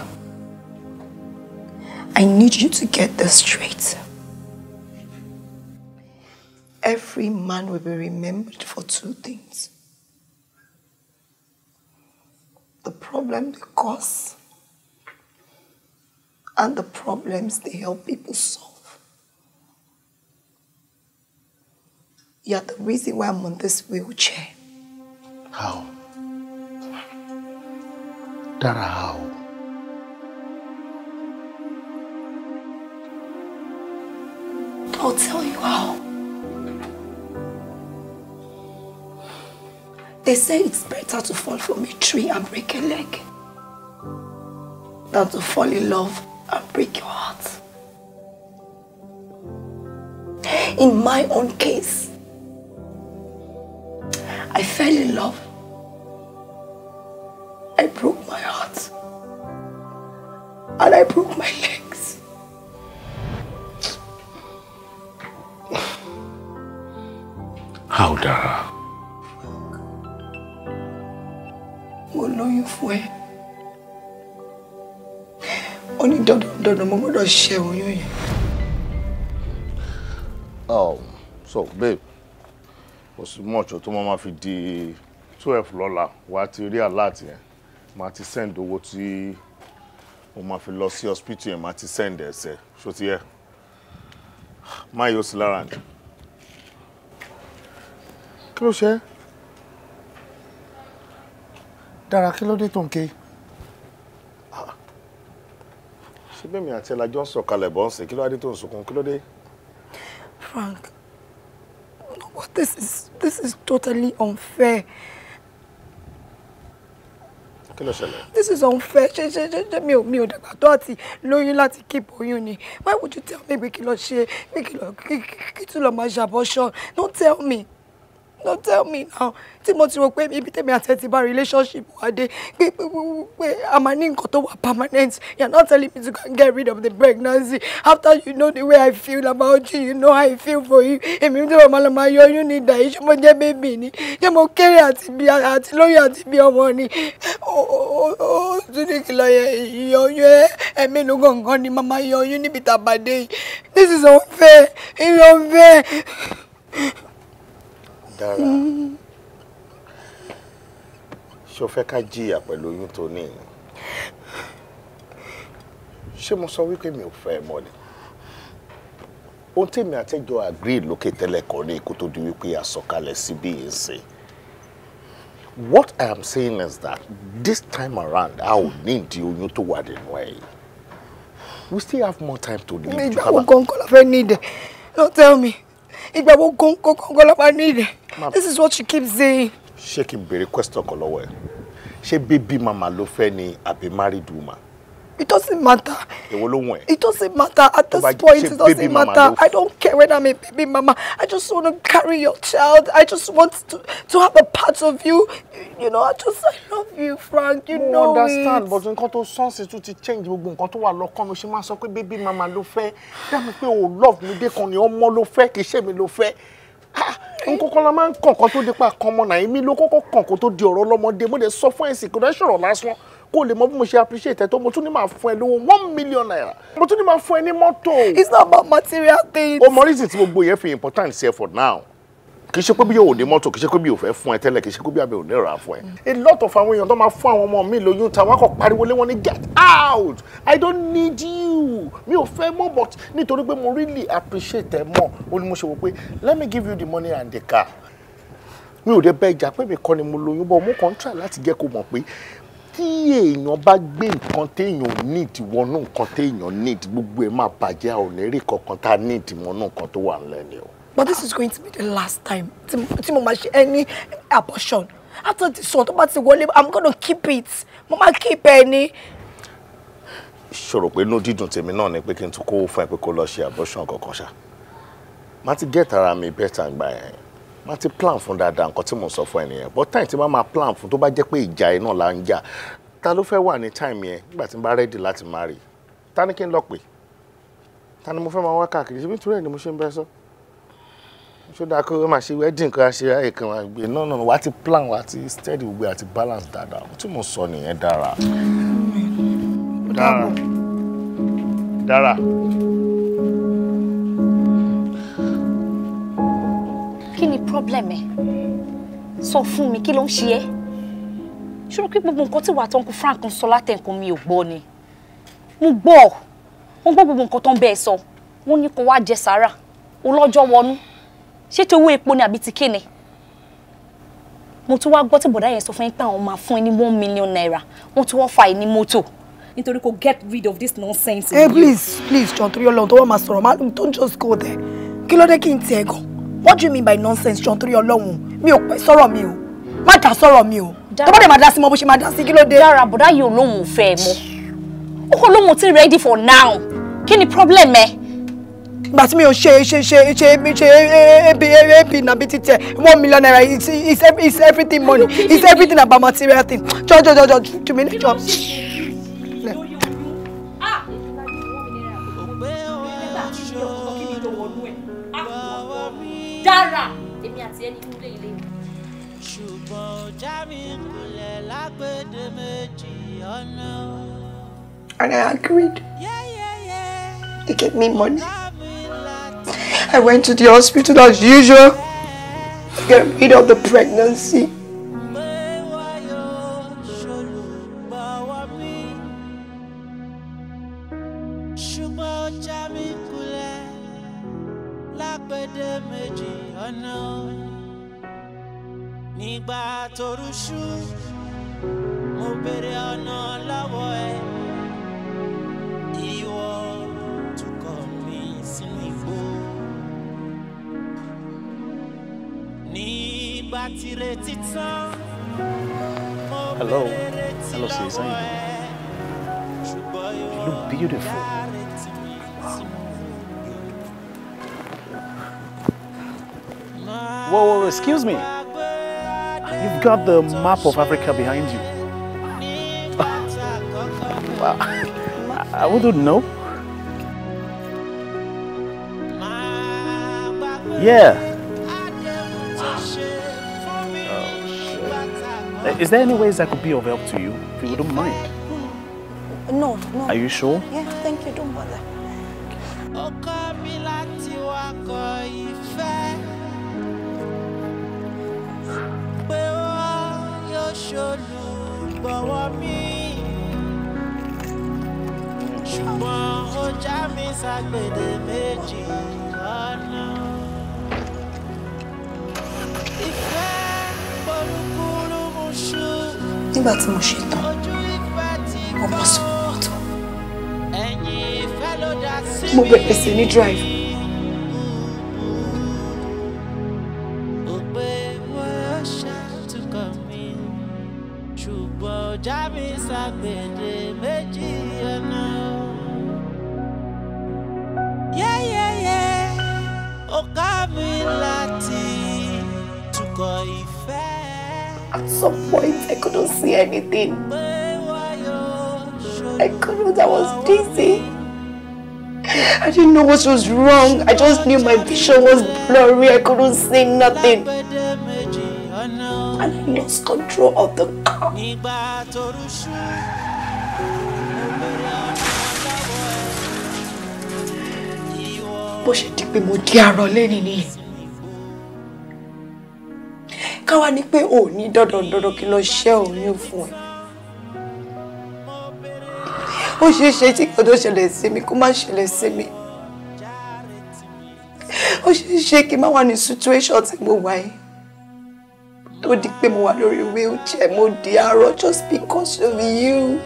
[SPEAKER 8] I need you to get this straight. Every man will be remembered for two things. The problem they cause and the problems they help people solve. You're the reason why I'm on this wheelchair.
[SPEAKER 7] How? Dara, how?
[SPEAKER 8] I'll tell you how. They say it's better to fall from a tree and break a leg than to fall in love and break your heart. In my own case, I fell in love. I broke my heart. And I broke my legs.
[SPEAKER 7] How, Dara?
[SPEAKER 8] Mo lóyún fún ẹ. Ó ní dandan dandan mo gbọ́dọ̀ ṣe oyún yẹn.
[SPEAKER 7] So babe, kò sí mọ̀ọ́tsọ̀ tó máa fi di 12 lọ́la, wà á ti rí alert yẹn, máa ti send owó tí o máa fi lọ sí hospital yẹn, máa ti send ẹsẹ̀, ṣó ti yẹ? Má yóò sí lára ni. Kí ló ṣe é? Dára, kí ló dé tó ń ké? Ṣé bẹ́ẹ̀ mi àti ẹ̀la jọ ń sọ̀kalẹ̀ bọ́ ń sìn? Kí ló dé tó ń sunkún? Kí ló dé?
[SPEAKER 8] Frank, no, but this is totally unfair.
[SPEAKER 7] Kí ló ṣẹlẹ̀?
[SPEAKER 8] This is unfair. Ṣé mi ò dàgbà tó àti lóyún láti keep oyún ni? Why would you tell me pé kí lọ ṣe, pé kí lọ kí tún lọ máa ṣe abortion? Don't tell me. No, tell me now. Tí mo ti rò pé ibi tèmi àti ẹ ti bá relationship wa dé, pé a máa ní nǹkan tó wà permanent. You're not telling me to go and get rid of the pregnancy. After you know the way I feel about you, you know how I feel for you. Èmi tí mo máa lọ máa yọ oyún ní ìdá yìí, ṣé mo jẹ́ baby ni? Ṣé mo kéré àti bí àti lóyún àti bí ọmọ ni? Ó tún ní kí lọ yọ oyún ẹ̀mí inú gangan ni màmá yọ oyún níbi tá a bá dé yìí. This is unfair. It's unfair.
[SPEAKER 7] Dára, ṣé o fẹ́ ká jìyà pẹ̀lú oyún tó ní ni? Ṣé mo sọ wípé mi ò fẹ́ ẹ mọ́ ni? Ohun tèmi àtẹ́jọ́ agree lókè tẹ́lẹ̀ kan ní kó tó di wípé a sọ̀kalẹ̀ síbí yìí ń sìn. What I am saying is that this time around, a ò ní ìdí oyún tó wà nínú ẹ̀ yìí. We still have more time to live.
[SPEAKER 8] Ìgbà wo gangan la fẹ́ ní ìdẹ̀? No, tell me. Ìgbà wo gangan la máa ní ìdẹ̀? This is what you keep saying.
[SPEAKER 7] Ṣé kí n béèrè question kan lọ́wọ́ ẹ? Ṣé baby mama ló fẹ́ ni àbí married woman?
[SPEAKER 8] It doesn't matter.
[SPEAKER 7] Èwo ló wọ̀n ẹ́?
[SPEAKER 8] It doesn't matter at this point. It doesn't matter. I don't care whether I'm a baby mama. I just want to carry your child. I just want to have a part of you. You know, I love you, Frank. You know it.
[SPEAKER 7] I understand, but nǹkan tó sọ́ọ̀sì tún ti change gbogbo nǹkan tó wà lọ́kàn mi. Ṣé máa sọ pé baby mama ló fẹ́? Dá mi pé o love mi dé kan ni ọmọ ló fẹ́, kì í ṣe mi ló fẹ́. Nǹkan kan la máa ń kàn kan tó di pa kan mọ́ náà. Èmi ló kọ́kọ́ kàn kó tó di ọ̀rọ̀ ọlọ́mọdé. Mo lè sọ fún ẹ̀sìn kò dẹ́ sọ̀rọ̀ lásán. Kó lè mọ bí mo ṣe appreciate ẹ tó, mo tún ní máa fún ẹ lówó ₦1 million. Mo tún ní máa fún ẹ ní mọ́tò.
[SPEAKER 8] It's not about material things.
[SPEAKER 7] O mọ reason tí gbogbo yẹn fi important sí ẹ for now. Kì í ṣe pé bí yóò ní mọ́tò, kì í ṣe pé bí yóò fẹ́ fún ẹ tẹ́lẹ̀, kì í ṣe pé bí abẹ́ ò ní rà fún ẹ. A lot of àwọn èèyàn tó máa fún àwọn ọmọ mi lóyún ta wọ́n kàn pariwo lé wọn ní get out, I don't need you, mi ò fẹ́ mọ́. But nítorí pé mo really appreciate ẹ mọ́, ó ní mo ṣe wò pé let me give you the money and the car. Mi ò dé bẹ́ ìjà pé mi kọ́ ni mo lóyún, bọ́ mo kàn ń try láti jẹ́ kó mọ̀ pé tí èèyàn bá gbé nǹkan téèyàn need wọnú nǹkan téèyàn need, gbogbo ẹ̀ máa bàjẹ́. A ò ní rí kankan tá a need wọnú nǹkan tó wà nílẹ̀ ni o.
[SPEAKER 8] But this is going to be the last time tí mo máa ṣe any abortion. After this one, tó bá ti wọlé, I'm gonna keep it. Mo máa keep ẹ ní.
[SPEAKER 7] Ṣòro pé inú dídùn tèmi náà ni pé kí n tún kówó fún ẹ pé kó lọ ṣe abortion kankan ṣá. Má ti get ara mi better gbà yẹn. Má ti plan fún dáadáa nǹkan tí mo sọ fún ẹ nìyẹn. But time tí má máa plan fún, tó bá jẹ́ pé ìjà ẹ náà là ń jà, ta ló fẹ́ wà ní time yẹn nígbà tí n bá ready láti marry? Ta ni kí n lọ pè? Ta ni mo fẹ́ máa wá káàkiri? Ṣé nítorí ẹ̀ ni mo ṣe ń bẹ́ sọ? Ṣó dáa kó máa ṣe wedding kan ṣe ayé kan máa gbé? No, no, wà á ti plan, wà á ti steady gbogbo àti balance dáadáa. Ohun tí mo sọ nìyẹn. Dára. Dára. Dára.
[SPEAKER 5] Kí ni problem ẹ? Sọ fún mi, kí ló ń ṣe ẹ́? Ṣòro pé gbogbo nǹkan tí wàá tó ń kú Frank ń sọ látẹ̀kùn mi ò gbọ́ ni? Mo gbọ́, mo gbọ́ gbogbo nǹkan tó ń bẹ́ẹ̀ sọ. Wọ́n ní kó wá jẹ sàárà olọ́jọ́ wọnú. Ṣé tí owó epo ni àbí ti kíni? Mo tún wá gbọ́ tí bọ̀dá yẹn sọ fún yín pé àwọn máa fún ẹ ní ₦1 million, wọ́n tún wọ́n fa ẹ ní mọ́tò nítorí kò get rid of this nonsense.
[SPEAKER 8] Hey, please, please, John, torí Ọlọ́run, tó wọ́n máa sọ̀rọ̀, máa don't just go there. Kí ló dé? Kí n tiẹ̀ gan? What do you mean by nonsense, John? Torí Ọlọ́run, mi ò pẹ́ sọ̀rọ̀ mi o. Má dá sọ̀rọ̀ mi o. Tó bá dẹ̀ máa dá sí mọ́ bó ṣe máa dá sí, kí ló dé?
[SPEAKER 5] Dára, bọ̀dá yìí ò lóun ò fẹ́ ẹ mọ́. Ó kò lóun ò tí ready for now. Kí ni problem ẹ?
[SPEAKER 8] Ìgbà tí mi ò ṣe ap ap nàbí títẹ ₦1 million, it's everything money, it's everything about material thing. Jọ jọ jọ jọ jù mí jọ.
[SPEAKER 5] Dára, èmi àti ẹni inú ilé ilé mi.
[SPEAKER 11] Ṣùgbọ́n ó já mi kulẹ̀ lágbèdè méjì ọ̀nà.
[SPEAKER 8] And I agreed. They gave me money. I went to the hospital as usual to get rid of the pregnancy.
[SPEAKER 11] Ṣùgbọ́n ó já mi kulẹ̀ lágbèdè méjì ọ̀nà. Nígbà tóru ṣú, mo béèrè ọ̀nà lọ́wọ́ ẹ. Ìwọ tukọ̀ mi sínú igbó. Nígbà tí retí tán, mo
[SPEAKER 7] Hello.
[SPEAKER 11] béèrè retí
[SPEAKER 7] Hello, sis. How you
[SPEAKER 11] lọ́wọ́
[SPEAKER 7] doing?
[SPEAKER 11] ẹ. Ṣùgbọ́n
[SPEAKER 7] You
[SPEAKER 11] ìwọ
[SPEAKER 7] look beautiful.
[SPEAKER 11] dá retí mi sínú.
[SPEAKER 12] Whoa, whoa, excuse me. You've got the map of Africa behind you. Wow. I wouldn't know. Yeah. Oh, shit. Is there any ways I could be of help to you, if you wouldn't mind?
[SPEAKER 8] No, no.
[SPEAKER 12] Are you sure?
[SPEAKER 8] Yeah, thank you. Don't bother. Nígbà tí mo ṣe tán, mo bọ́ sórí mọ́tò. Mo bẹ̀rẹ̀ sí ní drive. At some point, I couldn't see anything. I couldn't, I was dizzy. I didn't know what was wrong. I just knew my vision was blurry. I couldn't see nothing. And I lost control of the car. Bó ṣe di pé mo di arọ lẹ́ni nìyẹn. Káwa ní pé ò ní dandan dandan kí lọ ṣẹ́ oyún fún ẹ. Ó ṣeé ṣe tí nǹkan tó ṣẹlẹ̀ sí mi kó má ṣẹlẹ̀ sí mi. Ó ṣeé ṣe kí n má wà ní situation tí mo wà yìí. Tó di pé mo wà lórí wheelchair, mo di arọ just because of you.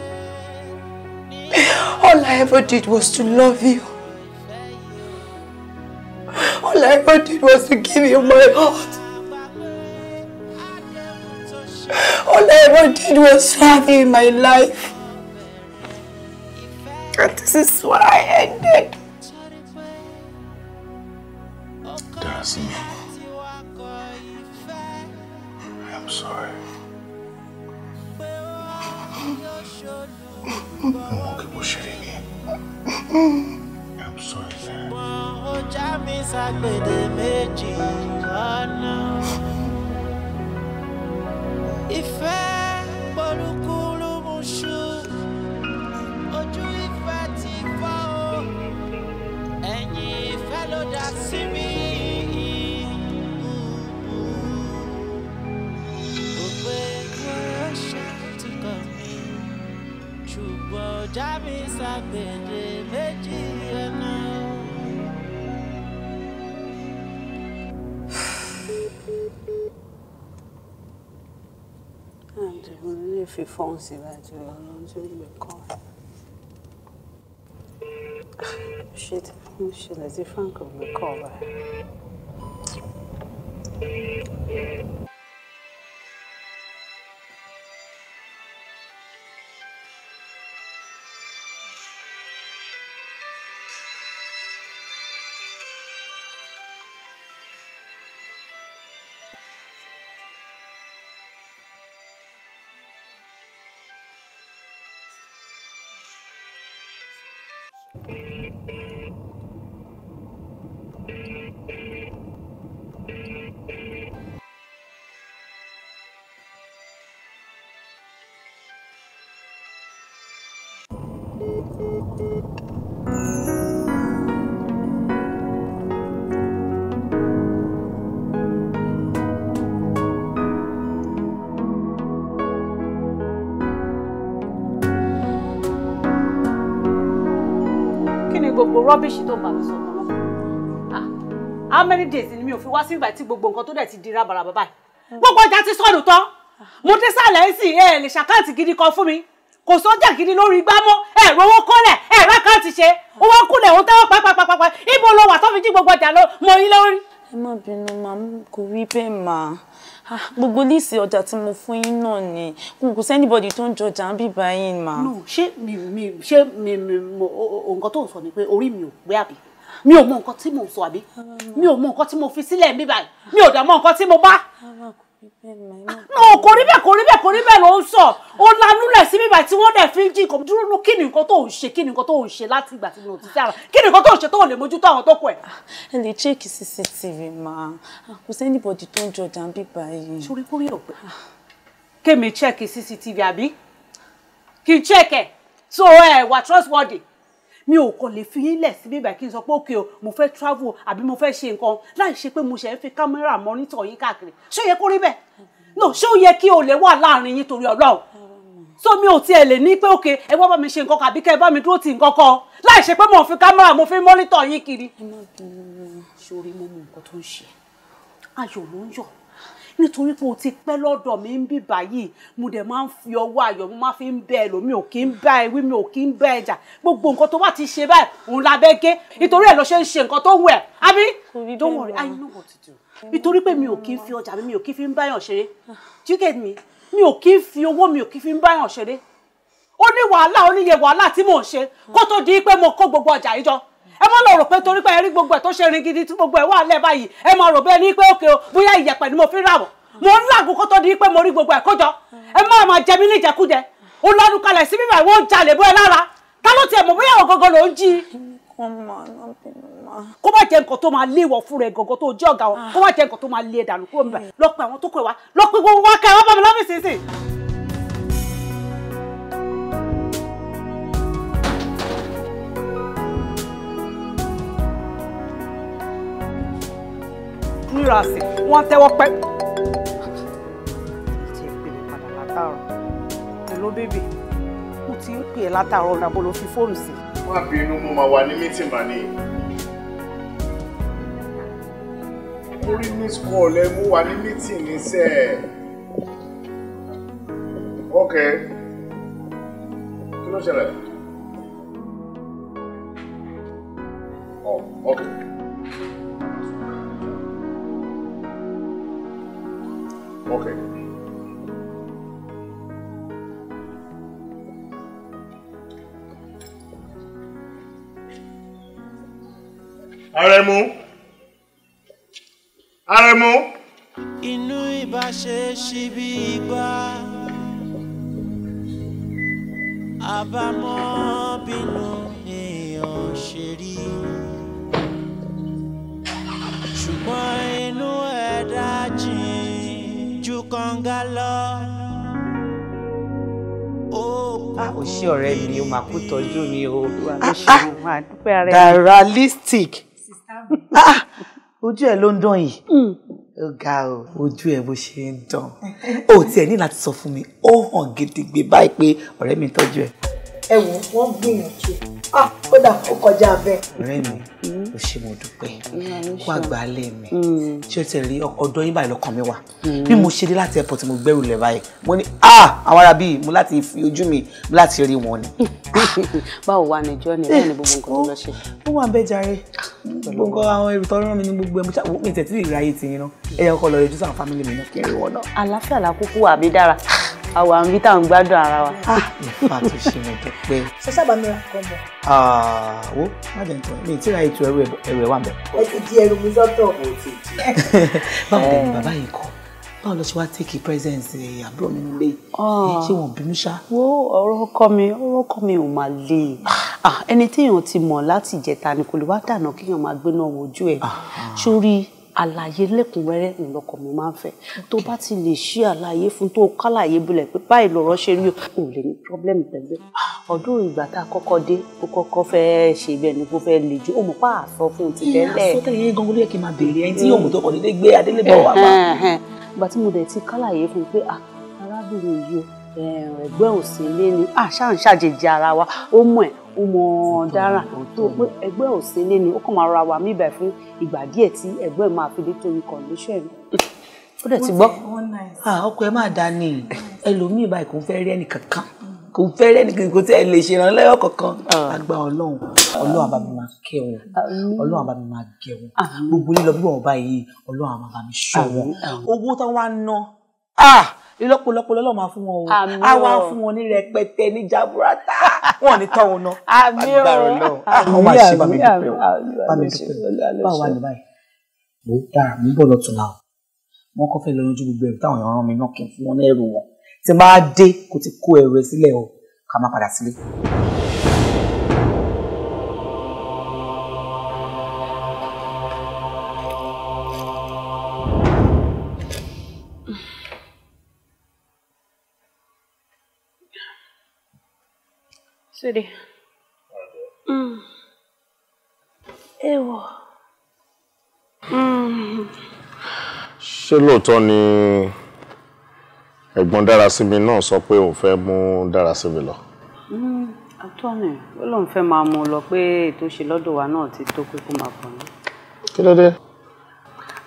[SPEAKER 8] All I ever did was to love you. All I ever did was to give you my heart. All I ever did was have you in my life. And this is where I ended.
[SPEAKER 7] Darasimi, I am sorry. I'm sorry, man.
[SPEAKER 5] Fi fóònù sí báyìí torí Ọlọ́run tí ó gbé kọ́. Ṣé tí mo ṣẹlẹ̀ tí Frank ò gbé kọ́ báyìí?
[SPEAKER 13] Gbogbo rubbish tó ń bá mi sọ ọmọ náà. How many days ni mi ò fi wá sí ìgbà tí gbogbo nǹkan tó dẹ̀ ti di rábaràbà báyìí? Gbogbo ọjà ti sọnù tán. Mo dé sàlẹ̀ ń sìn ẹ lè ṣàkáǹtì gidi kan fún mi. Kò sọ́jà gidi lórí igbá mọ́. Ẹ rówó kọ́lẹ̀, ẹ rákáǹtì ṣe. Ó wá kúlẹ̀ òun tẹ́wọ́ pàápàá. Ibo lo wà tó fi jí gbogbo ọjà lọ mọ yín lórí.
[SPEAKER 4] Ẹ má bínú màá, kò rí bẹ́ẹ̀ mà. Gbogbo líìsì ọjà tí mo fún yín náà ni kò sí anybody tó ń jọjà ń bíbá yín mà.
[SPEAKER 5] No, ṣé mi mi ṣé mi mi nǹkan tó ń sọ ni pé orí mi ò pé àbí?
[SPEAKER 13] Mi ò mọ nǹkan tí mò ń sọ àbí? Mi ò mọ nǹkan tí mo fi sílẹ̀ mi báyìí. Mi ò dẹ̀ mọ nǹkan tí mo bá. No, kò rí bẹ́ẹ̀, kò rí bẹ́ẹ̀, kò rí bẹ́ẹ̀ ló ń sọ. Ó lanúlẹ̀ sí bíbá tí wọ́n dẹ̀ fi ń jí nǹkan. Dúró nú, kí ni nǹkan tó ń ṣe, kí ni nǹkan tó ń ṣe láti ìgbà tí mi ò ti sára? Kí ni nǹkan tó ń ṣe tó lè mójútó àwọn tó kù ẹ̀?
[SPEAKER 4] Ẹ lè check CCTV ma. Kò sí anybody tó ń jọjà ń bíbá yìí.
[SPEAKER 13] Sórí kórè ọ̀pẹ. Kémi check CCTV àbí? Kí n check ẹ̀. So ẹ wà trustworthy. Mi ò kàn lè fi yín lẹ̀ sí bíbá kí n sọ pé òkè o, mo fẹ́ travel àbí mo fẹ́ ṣe nǹkan láì ṣe pé mo ṣe ń fi kámẹ́rà mọ́nítọ̀ yín káàkiri. Ṣé ó yẹ kó rí bẹ́ẹ̀? No, ṣé ó yẹ kí olè wà láàrin yín torí Ọlọ́run? So mi ò tiẹ̀ lè ní pé òkè ẹ wá bá mi ṣe nǹkan kàbí kẹ́ ẹ bá mi dúró ti nǹkan kan láì ṣe pé mo fi kámẹ́rà mo fi mọ́nítọ̀ yín kiri. Sórí mo mọ nǹkan tó ń ṣe, ayọ̀ ló ń yọ̀ nítorí pé o ti pẹ́ lọ́dọ̀ mi ń bí báyìí. Mo dẹ̀ máa ń fi ọwọ́ ayọ̀ mo máa fi ń bẹ ẹlòmíì, ò kí ń bá ẹ wí, mi ò kí ń bá ẹ jà. Gbogbo nǹkan tó bá ti ṣe báyìí òun lábẹ́ gé, nítorí ẹ̀ ló ṣe ń ṣe nǹkan tó wù ẹ́ àbí? Don't worry, I know what to do. Nítorí pé mi ò kí ń fi ọjà mi, mi ò kí fi ń báyàn ṣeré. Do you get me? Mi ò kí ń fi owó, mi ò kí fi ń báyàn ṣeré. Ó ní wàhálà, ó níye wàhálà tí mò ń ṣe kó tó di pé mo kó gbogbo ọjà yìí jọ. Ẹ má lọ rò pé torí pé ẹ rí gbogbo ẹ̀ tó ṣe rin gidi tí gbogbo ẹ̀ wà lẹ́ báyìí, ẹ má rò bẹ́ẹ̀ ní pé òkè o, bóyá ìyẹ̀pẹ̀ ni mo fi rà wọ̀. Mo ń làgùn kó tó di pé mo rí gbogbo ẹ̀ kójọ. Ẹ má máa jẹ mí ní ìjẹkújẹ. Ó lọ́dún kalẹ̀ sí bíbá ìwọ ń jalè bó ẹ lára. Ta ló tiẹ̀ mọ̀ bóyá àwọn gangan ló ń jí? Kó má jẹ́ nǹkan tó máa lé ìwọ fún rẹ gangan tó jẹ́ ọ̀gá wọn. Kó má jẹ́ nǹkan tó máa lé ẹ dànù kúrò níbẹ̀. Lọ pe àwọn tó kọ ẹ wá. Lọ pe gbogbo wa kẹ́ ẹ wá bá mi lọ́fíìsì sí. Nírasì, wọ́n tẹ́wọ́ pẹ́. Ti ẹ̀ pè mí padà látàárọ̀. Hello baby, mo ti ń pè ẹ́ látàárọ̀, ọ̀nà bó ló fi fóònù sí.
[SPEAKER 7] Má bínú, mo máa wà ní mítìn mà ní. Mo rí miss call ẹ, mo wà ní mítìn ní sẹ́. Ok. Kí ló ṣẹlẹ̀? Oh, ok. Okay. Arẹ̀mú. Arẹ̀mú.
[SPEAKER 11] Inú ìbáṣe ṣí bí igbá, àbámọ̀ bínú èèyàn ṣe rí. Ṣùgbọ́n inú ẹ̀dá jìn ju kànga lọ.
[SPEAKER 9] Ó ṣé ọ̀rẹ́ mi, ó máa kú tọ́jú mi o.
[SPEAKER 16] Daralistic.
[SPEAKER 9] Ojú ẹ ló ń dán yìí. Ó ga o, ojú ẹ bó ṣe ń dán. Ó tiẹ̀ ní láti sọ fún mi, ó hàn gidigbe báyìí pé ọ̀rẹ́ mi ń tọ́jú ẹ.
[SPEAKER 8] Ẹ wò wọ́n gbìyànjú. Kódà ó kọjá bẹ́ẹ̀.
[SPEAKER 9] Ọ̀rẹ́ mi, ó ṣé mo dúpẹ́. Kó àgbálẹ̀ mi. Ṣé o ti rí ọ̀dọ̀ yín báyìí lọ́kàn mi wà? Bí mo ṣe dé láti airport mo gbẹ́rù lẹ̀ báyìí. Mo ní àwọn ará bíi mo láti fi ojú mi mo láti rí wọn ni.
[SPEAKER 5] Báwo wà ní ìjọ ni báwo ni gbogbo nǹkan tó lọ ṣe?
[SPEAKER 9] Ó wà ń bẹ́ jàre. Gbogbo àwọn èrò tó rán mi ní gbogbo ẹ̀ mo tẹ̀ tí ìráyè ti yín náà. Ẹ yẹ kọ́kọ́ lọ yọjú sáwọn fámìlì mi náà kí n rí wọn náà.
[SPEAKER 5] Àlàáfíà lákòókò àbí dára. Àwọn àmì tá à ń gbádùn ara wa.
[SPEAKER 9] Ìfà tó ṣe mo dúpẹ́.
[SPEAKER 8] Ṣé sábà mi ra nǹkan bọ̀?
[SPEAKER 9] Wo má jẹ́ nítorí mi tí ra ètò ẹrù ẹ̀ wà ń bẹ̀.
[SPEAKER 8] Ẹ ti di ẹrù mi sọ́tọ̀.
[SPEAKER 9] Báwo dẹ̀ ni bàbá yìí kọ́? Báwo lọ ṣe wá take presence àbúrò mi nílé? Ṣé wọn bínú ṣá?
[SPEAKER 5] Wo ọ̀rọ̀ ọkọ mi ò máa le. Ẹni tí èèyàn ti mọ̀ láti ìjẹta ni kò lè wá dànù kéèyàn máa gbéná wojú ẹ̀. Sórí àlàyé lẹ́kùnrẹ́rẹ́ ńlọkọ mi máa ń fẹ́. Tó bá ti lè ṣí àlàyé fún tó kálàyé bulẹ̀ pé báyìí lọ̀rọ̀ ṣe rí o, ò lè ní problem pẹ̀lú ẹ̀. Ọdún ìgbà tá a kọ́kọ́ dé, ó kọ́kọ́ fẹ́ ṣe bẹ́ẹ̀ ni kó fẹ́ le jù, ó mọ̀ pa àsọ fún un ti tẹ́lẹ̀.
[SPEAKER 9] Ìyá sọ́tẹ̀ yẹn gan-an ló yẹ kí n máa béèrè ẹni tí yóò mú tó kọ̀ déédéé gbé adélébọ̀ wà bá.
[SPEAKER 5] Ìgbà tí mo dẹ̀ ti kálàyé fún un pé arábìnrin yìí ẹgbẹ́ òsínlé ni ṣáà ń ṣàjèjì ara wa, ó mọ̀ ẹ́, ó mọ dára tó pé ẹgbẹ́ òsínlé ni, ó kàn máa ra wa míbẹ̀ fún ìgbà díẹ̀ tí ẹgbẹ́ máa fi dé torí condition. Ó dẹ̀ ti gbọ́.
[SPEAKER 9] Ọkọ ẹ máa dá ní ẹlòmíì báyìí kò ń fẹ́ rí ẹnì kankan, kò ń fẹ́ rí ẹnì kankan, kò tí ẹ lè ṣe ìrànlọ́wọ́ kankan. Àgbà Ọlọ́run, Ọlọ́run á bá mi máa kẹ́ wọn, Ọlọ́run á bá mi máa gẹ̀ wọn. Gbogbo lílọ bíbọ̀ wọn báyìí, Ọlọ́run á máa bá mi ṣọ́ wọn. Owó tán wá ná Ah, ìlọ́pọ̀lọpọ̀ lọ́lọ́ máa fún wọn o. Á wá fún wọn ní rẹpẹtẹ ní jaburata. Wọn ò ní tọ́ wọn ná. Agbára Ọlọ́run. Àwọn máa ṣe bá mi dúpẹ́ o. Bá mi dúpẹ́. Báwo wà ní báyìí? Mo dára, mo ń bọ̀ lọ́tùnla o. Wọ́n kọ́ fẹ́ lọ yanjú gbogbo ẹrù táwọn èèyàn rán mi náà kí n fún wọn ní ẹrù wọn. Tí n bá dé, kó ti kó ẹrù ẹ sílẹ̀ o, ká má padà sílé.
[SPEAKER 4] Sweetie. Ewo.
[SPEAKER 7] Ṣé lóòótọ́ ni ẹ̀gbọ́n Dárasími náà sọ pé òun fẹ́ mú Dárasími lọ?
[SPEAKER 5] Àtọ́nì, ó lóun fẹ́ máa mú un lọ pé ètò ṣe lọ́dọ̀ wa náà ti tó pé kó máa bọ̀ ní.
[SPEAKER 7] Kí ló dé?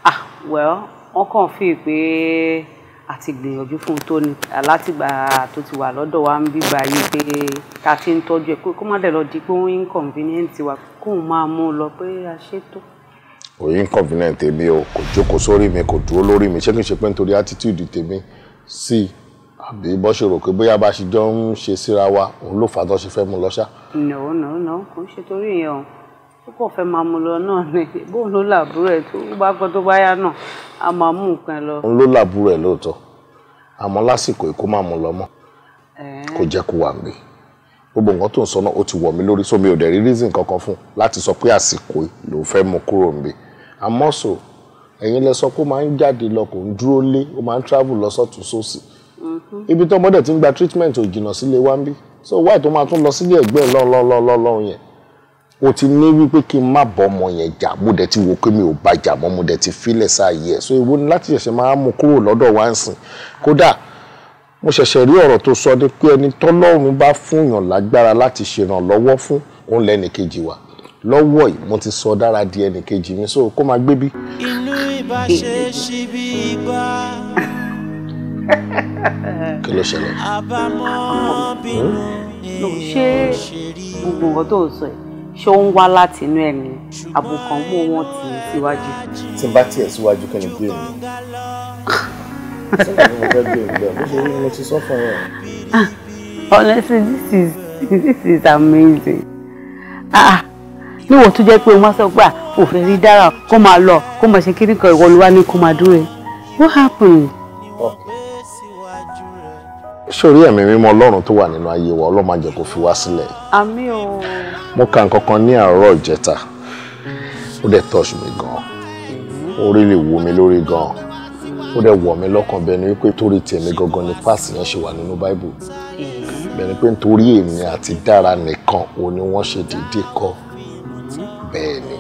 [SPEAKER 5] Ah, well, wọ́n kàn fi pé a ti gbìyànjú fún un tó ni látìgbà tó ti wà lọ́dọ̀ wa ń bíbá yìí pé ta ti ń tọ́jú ẹ̀ pé kó má dẹ̀ lọ di pé ó ń inconvenient wa kóun máa mú un lọ pé a ṣètò.
[SPEAKER 7] Òye inconvenient tèmi o, kò jókòó sórí mi, kò dúró lórí mi, ṣé kí n ṣe pé nítorí attitude tèmi sí àbí bó ṣe rò pé bóyá bá ṣe jọ ń ṣe síra wa òun ló fà á tó ṣe fẹ́ mú lọ ṣá.
[SPEAKER 5] No, no, no, kò ń ṣe torí ìyẹn o, ó kàn fẹ́ máa mú lọ náà ni, bóun ló làbúrò ẹ̀ tó bá gbọ́ tó bá yá náà a máa mú nǹkan lọ.
[SPEAKER 7] Òun ló làbúrò ẹ̀ lóòótọ́, àmọ́ lásìkò èkó máa mú lọ mọ́, kò jẹ́ kó wà níbí. Gbogbo nǹkan tó ń sọ náà ó ti wọ̀ mí lórí, so mi ò dẹ̀ rí reason kankan fún láti sọ pé àsìkò ló fẹ́ mú kúrò níbí. Àmọ́ so ẹ̀yin lẹ sọ pé ó máa ń jáde lọ, kò ń dúró lé, ó máa ń travel lọ sọ́tún sósì. Ibi tó ọmọdé ti ń gba treatment ò jìnnà sílé wa ń bí, so why tó máa tún lọ sílé ẹ̀gbẹ́ lọ́nlọ́lọ́lọ́run yẹn? O ti ní wípé kí n má bọ́ ọmọ yẹn jà, mo dẹ̀ ti wò pé mi ò bá jà mọ́, mo dẹ̀ ti filẹ̀ sáàyè ẹ̀, so èwo ni láti ṣẹ̀ṣẹ̀ máa mú kúrò lọ́dọ̀ wa ń sìn. Kódà mo ṣẹ̀ṣẹ̀ rí ọ̀rọ̀ tó sọ ni pé ẹni tọ́lọ́run bá fún yàn lágbára láti ṣèrànlọ́wọ́ fún òun lẹ́nìkejì wa. Lọ́wọ́ yìí mo ti sọ dára di ẹnìkejì mi, so kó máa gbé bí.
[SPEAKER 11] Inú ìbáṣe ṣí bí igbá.
[SPEAKER 7] Kí ló ṣẹlẹ̀?
[SPEAKER 11] Àbámọ̀ bínú
[SPEAKER 5] ṣé gbogbo nǹkan tó ń sọ yìí ṣé ó ń wá láti inú ẹ̀ ni àbùkàn mú wọn tì í síwájú.
[SPEAKER 7] Tí n bá tiẹ̀ síwájú kí ni gbé mi? Ṣé mo fẹ́ gbé mi bẹ́ẹ̀? Bó ṣe rí ni mo ti sọ fún ẹ.
[SPEAKER 5] Honestly, this is amazing. Ah, níwọ̀n tó jẹ́ pé wọ́n sọ pé ò fẹ́ rí Dára kó máa lọ kó máa ṣe kíní kan ìwọ ló wá ní kó máa dúró. What happened?
[SPEAKER 7] Sórí ẹ̀mí mímọ́ Ọlọ́run tó wà nínú ayé wa, Ọlọ́run má jẹ́ kó fi wá sílẹ̀.
[SPEAKER 5] Àmín o.
[SPEAKER 7] Mo ka nǹkan kan ní àárọ̀ ìjẹta, ó dẹ̀ touch mi gan, ó really wú mi lórí gan, ó dẹ̀ wọ̀ mí lọ́kàn bẹ́ẹ̀ ni wípé torí tèmi gangan ni páàsì yẹn ṣe wà nínú Bible. Bẹ́ẹ̀ ni pé nítorí èmi àti Dára nìkan òun ni wọ́n ṣe déédéé kọ́. Bẹ́ẹ̀ ni,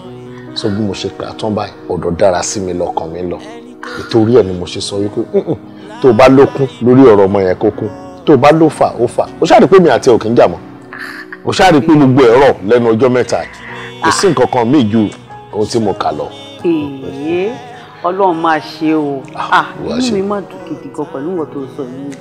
[SPEAKER 7] so bí mo ṣe kà á tán báyìí, ọ̀dọ̀ Dára sí mi lọ́kàn mi lọ. Ìtorí ẹ̀ ni mo ṣe sọ wípé tó o bá lókun lórí ọ̀rọ̀ ọmọ yẹn kó kún, tó o bá ló fà ó fà. Ó ṣáà rí pé mi àti ẹ̀ ò kí ń jà mọ́, ó ṣáà rí pé gbogbo ẹ̀rọ lẹ́nu ọjọ́ mẹ́ta kò sí nǹkan kan míì ju ohun tí mo kà lọ.
[SPEAKER 5] Èyí Ọlọ́run máa ṣe o, inú mi máa dùn gidi gan pẹ̀lú nǹkan tó sọ yìí.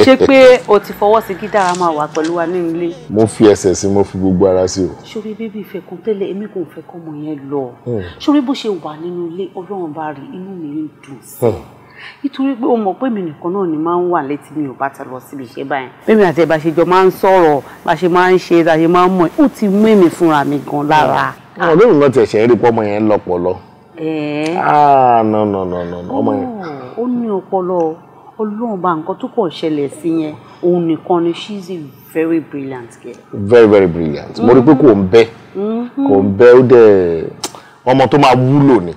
[SPEAKER 5] Ṣé pé o ti fọwọ́ sí kí Dára máa wà pẹ̀lú wa ní ilé?
[SPEAKER 7] Mo fi ẹsẹ̀ sí, mo fi gbogbo ara sí o.
[SPEAKER 5] Ṣorí bébí ìfẹ́ kan tẹ́lẹ̀, èmi kò fẹ́ kọ́mọ yẹn lọ. Ṣorí bó ṣe wà nínú ilé, Ọlọ́run bá rí inú mi ń dùn sí i. Nítorí pé o mọ̀ pé èmi nìkan náà ni máa ń wà létí mi ò bá ta lọ síbi iṣẹ́ báyìí. Bẹ́ẹ̀ni àti ẹ̀ bá ṣe jọ máa ń sọ̀rọ̀, bá ṣe máa ń ṣe, bá ṣe máa ń mọ̀, ó ti mú èmi fúnra mi gan lára.
[SPEAKER 7] Ọlọ́run náà tiẹ̀ ṣe ń rí pé ọmọ yẹn lọ́pọlọ. Ah, no, no, no, no, ọmọ yẹn.
[SPEAKER 5] Ó ní ọpọlọ, Ọlọ́run bá nǹkan tó kàn ṣẹlẹ̀ sí yẹn, òun nìkan ni. She is a very brilliant girl.
[SPEAKER 7] Very, very brilliant. Mo rí pé kò ń bẹ́, kò ń bẹ́, ó dẹ̀ ọmọ tó máa wúlò ni.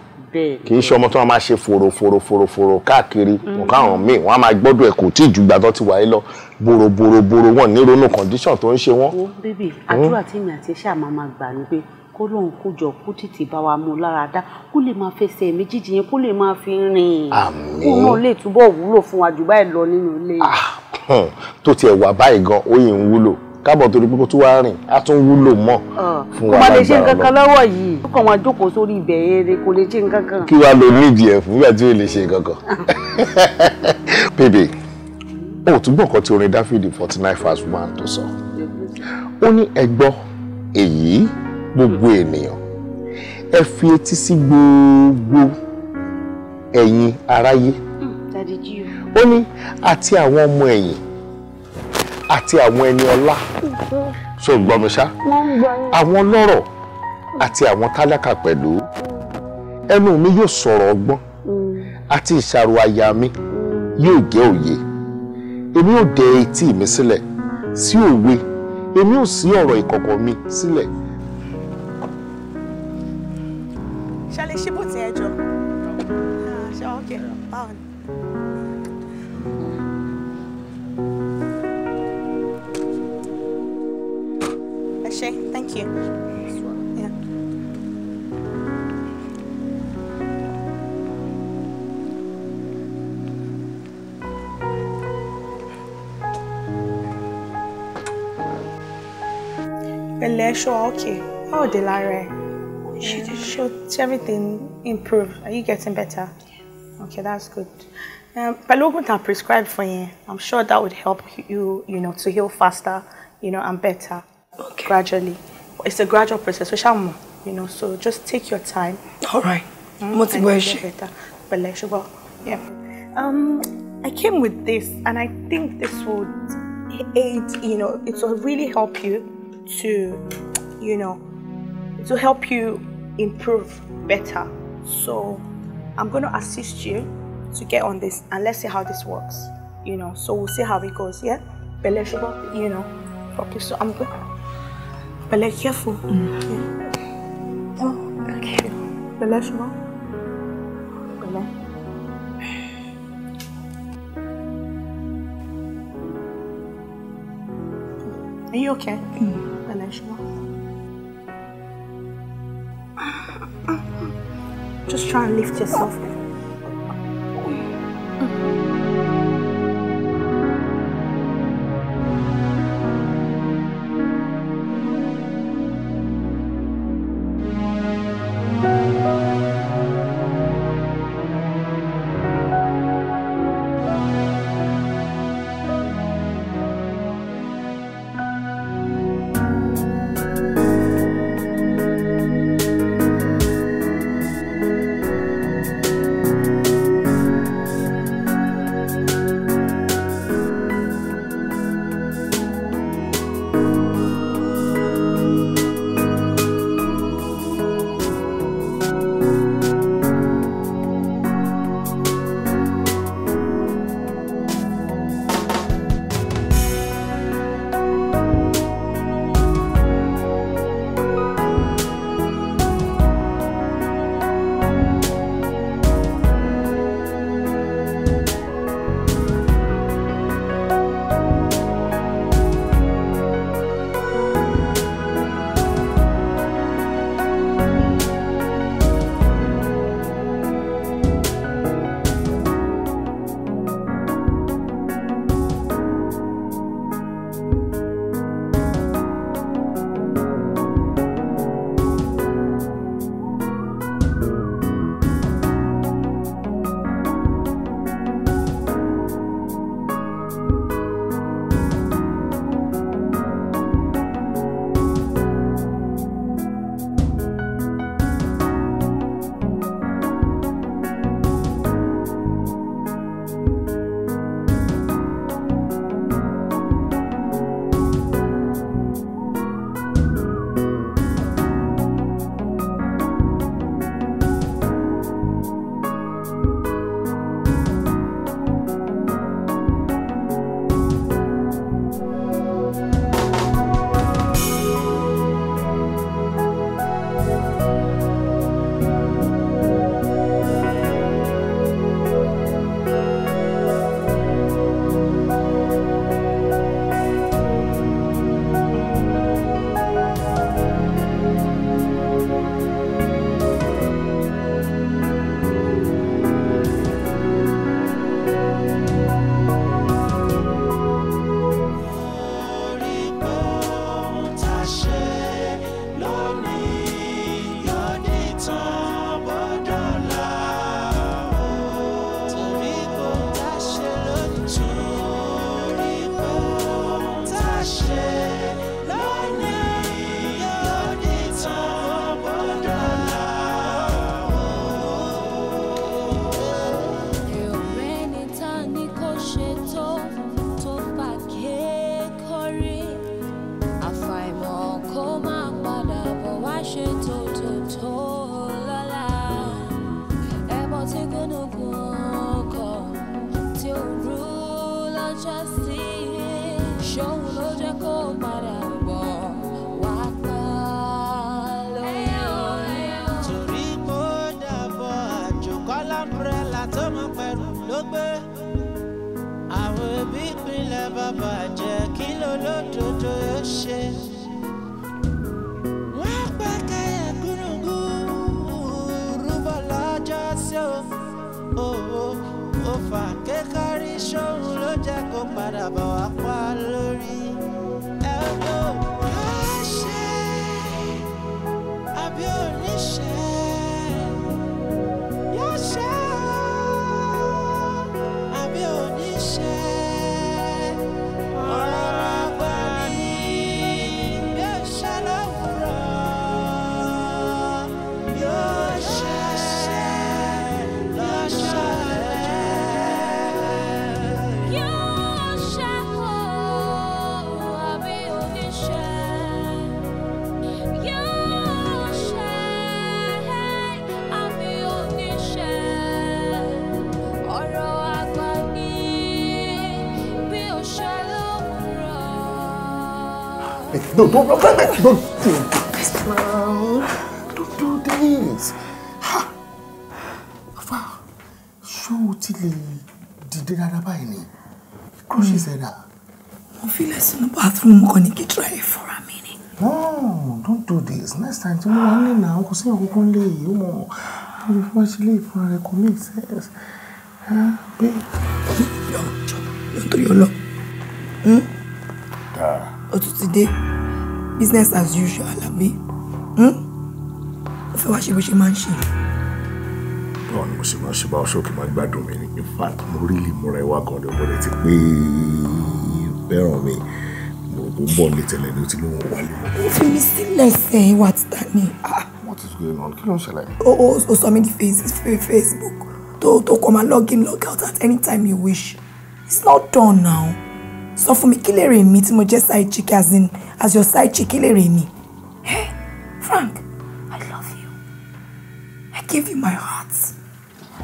[SPEAKER 7] Kì í ṣe ọmọ tó máa ṣe fòrò fòrò fòrò fòrò káàkiri nǹkan àwọn míì wọ́n á máa gbọ́dọ̀ ẹ̀ kò tí ì ju ìgbà tó ti wà yìí lọ bòrò bòrò bòrò wọn ní ronú condition tó ń ṣe wọ́n.
[SPEAKER 5] Wo bébì, àdúrà tí èmi àti ṣáà máa máa gbà ni pé kó lóun kó jọ kó tètè bá wa mú lára dá, kó lè máa fẹsẹ̀ méjèèjì yẹn kó lè máa fi rìn.
[SPEAKER 7] Àmín.
[SPEAKER 5] Kó náà lè túbọ̀ wúlò fún wa jù báyìí lọ nínú ilé.
[SPEAKER 7] Tó tiẹ̀ wà báyìí gan, ó yìí ń wúlò káàbọ̀ torí pé kó tún wá rìn á tún wúlò mọ́ fún wa
[SPEAKER 5] lágbára lọ. Kó má lè ṣe nǹkan kan lọ́wọ́ yìí, ó kàn máa jókòó sórí ibẹ̀ eré, kò lè ṣe nǹkan kan.
[SPEAKER 7] Kí wàá lo nídìí ẹ̀ fún nígbà tí ó lè ṣe nǹkan kan. Bèbè, ó tún gbọ́ nǹkan tí orin Dáfídì 49:1 tó sọ. Ó ní ẹ gbọ́ èyí gbogbo ènìyàn, ẹ fi etí sí gbogbo ẹ̀yin aráyé. Ó ní àti àwọn ọmọ ẹ̀yìn àti àwọn ẹni ọlá. So gbọ́ mi ṣá, àwọn ọlọ́rọ̀ àti àwọn tálákà pẹ̀lú. Ẹnu mi yóò sọ̀rọ̀ ọgbọ́n àti ìṣàrò àyà mi yóò jẹ́ òye. Èmi ò dẹ etí mi sílẹ̀ sí òwe, èmi ò sí ọ̀rọ̀ ìkọ̀kọ̀ mi sílẹ̀.
[SPEAKER 8] Ṣe lè ṣí bùtì ẹ jọ? Ṣe okay, báwo ni? Ẹ ṣé, thank you. Yeah. Pẹ̀lẹ́, ṣó okay? Báwo dé lára ẹ? Should everything improve? Are you getting better? Yes. Okay, that's good. Pẹ̀lú oògùn tá prescribed for you, I'm sure that would help you, you know, to heal faster, you know, and better. Okay. Gradually. It's a gradual process, so you know, so just take your time.
[SPEAKER 14] All right. Mo ti gbọ́, ẹ ṣé.
[SPEAKER 8] Better. Pẹ̀lẹ́, ṣùgbọ́n, yeah. I came with this, and I think this would aid, you know, it will really help you to, you know, to help you improve better. So I'm going to assist you to get on this, and let's see how this works, you know. So we'll see how it goes, yeah? Pẹ̀lẹ́, ṣùgbọ́n, you know, properly. So I'm good. Pẹ̀lẹ́, careful. Yeah. Oh, okay. Pẹ̀lẹ́, ṣùgbọ́n. Pẹ̀lẹ́. Are you okay? Pẹ̀lẹ́, ṣùgbọ́n. Just try and lift yourself.
[SPEAKER 11] Torí kó dàbọ̀ àjòkọ́ lámbrẹ́là tó mọ̀ pẹ̀lú ló gbé. Àwọn ẹbí ìpínlẹ̀ bàbá jẹ́ kí ló lódodo yóò ṣe. Wọ́n pẹ́ kẹ́yẹ gúnugún rúbọ lọ́jọ́ sí o. Ó fà kékárí sóhun ló jẹ́ kó padà bọ̀ wá pa lórí. Ẹ ó yóò ṣe àbí oníṣẹ́ yóò ṣe àbí oníṣẹ́ ọ̀rọ̀ àgbà ni yóò ṣe lówùrọ̀ yóò ṣe lọ́ṣọ̀ọ́.
[SPEAKER 10] Yóò ṣe o, àbí oníṣẹ́. Yóò ṣe àbí oníṣẹ́. Ọ̀rọ̀ àgbà ni bí ó ṣe lówùrọ̀.
[SPEAKER 7] No, don't, don't do this now. Don't do this. Ha! Afa, ṣé o ti lè dìde dáadáa báyìí ni? Crushes ẹ̀dá.
[SPEAKER 8] Mo fi lẹ̀ sínú bathroom kan ní kí try fúnra mi ni.
[SPEAKER 7] No, don't do this. Next time tí mo wà nílé náà, kò sí àkókò ńlẹ̀ yìí, ó mọ̀. Mo lè fi wá sílé ìfúnra rẹ̀ kò make sense. Ah, babe.
[SPEAKER 8] Nítorí ọlọ. O tún ti dé. Business as usual, àbí? Ó fẹ́ wá ṣe bó ṣe máa ń ṣe.
[SPEAKER 7] Báwo ni mo ṣe máa ṣe báwo ṣókè máa gbádùn mi ni? In fact, mo really múra ẹwà gan ni mo lè ti pé fẹ́ràn mi. Mo rò pé ó ń bọ̀ ní tẹ́lẹ̀ ní ó ti lóun wálé mọ́.
[SPEAKER 8] Ó fi mi sílẹ̀ sẹ́yìn wá títa ni.
[SPEAKER 7] What is going on? Kí ló ń ṣẹlẹ̀?
[SPEAKER 8] Ó sọ mí di Facebook tó kọ́ máa log in log out at any time you wish. It's not done now. Sọ fún mi kí lè rè mí tí mo jẹ́ side chick as in as your side chick kí lè rè mí. Hey, Frank, I love you. I give you my heart.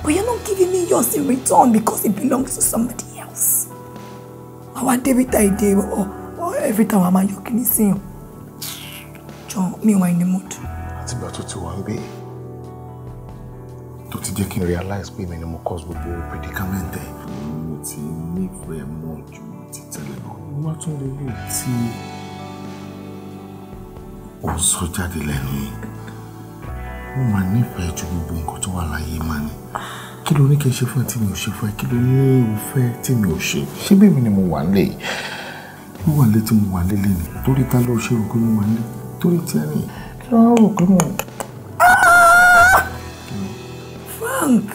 [SPEAKER 8] But you're not giving me yours in return because it belongs to somebody else. Àwa débi tá ìdè or every time àmà yọ kìíní sí yàn. Jọ mi ò wà in the mood.
[SPEAKER 7] Àtìgbà tó ti wà ń gbé tó ti jẹ́ kí n realize pé èmi ni mo cause gbogbo predicament ẹ̀. Mo ti nífẹ̀ẹ́ mọ́ ju ti tẹ́lẹ̀ lọ. Mo wá tún lè rí tí ó ń sọ jáde lẹ́nu yìí. Mo máa nífẹ̀ẹ́ ju gbogbo nǹkan tó wà láyé máa ní. Kí ló ní kí n ṣe fún ẹ tí mi ò ṣe fún ẹ? Kí ló ní o fẹ́ tí mi ò ṣe? Ṣé bẹ́ẹ̀ mi ni mo wà nílé yìí? Mo wà nílé tí mo wà nílé ni. Torí ta ló ṣe rò pé mo wà nílé? Torí tí ẹ ní. Kí ló rò pé mo.
[SPEAKER 8] Frank,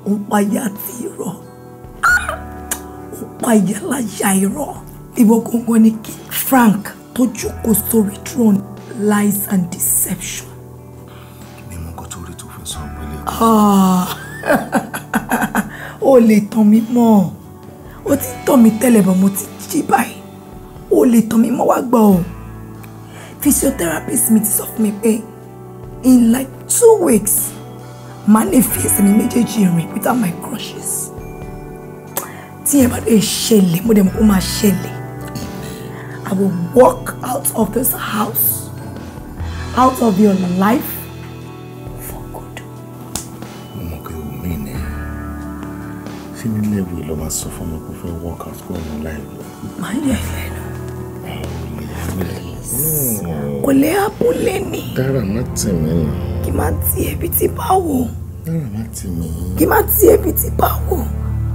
[SPEAKER 8] ó ń pa ìyá àti irọ́. Ó ń pa ìyá láyà irọ́. Ìwọ gangan ni King Frank tó jókòó sórí throne lies and deception.
[SPEAKER 7] Mi mú nǹkan tó rí tó fi sọ pẹ̀lẹ́.
[SPEAKER 8] Ó lè tàn mí mọ́. Ó ti tàn mí tẹ́lẹ̀ bọ̀ mo ti jí báyìí. Ó lè tàn mí mọ́ wá gbọ́ o. Physiotherapist mi ti sọ fún mi pé in like 2 weeks, màá lè fi ẹsẹ̀ mi méjèèjì rìn without my crutches. Tí ẹ bá lè ṣẹlẹ̀, mo dẹ̀ mọ̀ kó máa ṣẹlẹ̀. I will walk out of this house, out of your life, for good.
[SPEAKER 7] Mo mọ̀ pé o mí ni. Ṣé ní level ló máa sọ fún mi pé o fẹ́ walk out kúrò ní life mi?
[SPEAKER 8] Màá yẹ ẹ lẹ́nu. Kò lè abúlé ni.
[SPEAKER 7] Dára má tì mí nà.
[SPEAKER 8] Kí má ti ẹbí tí báwo.
[SPEAKER 7] Dára má tì mí.
[SPEAKER 8] Kí má ti ẹbí tí báwo.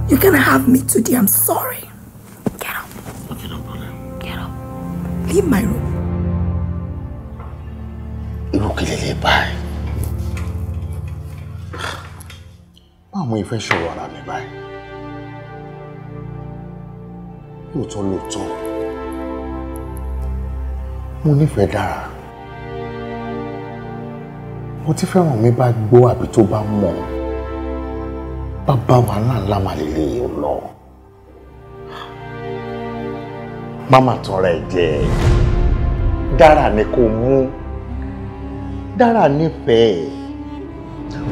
[SPEAKER 8] You can have me today, I'm sorry. Get up.
[SPEAKER 7] Okay, no problem.
[SPEAKER 8] Get up. Leave my room.
[SPEAKER 7] Irú kí lè lè báyìí? Báwo mo ìfẹ́ ṣòro ara mi báyìí? Lóòótọ́ lóòótọ́. Mo nífẹ̀ẹ́ Dára. Mo ti fẹ́ràn mi bá gbọ́ àbí tó bá mọ̀. Bàbá wàhálà ńlá máa lè lè lọ. Máma tanra ẹ jẹ. Dára ni kò mú. Dára nífẹ̀ẹ́.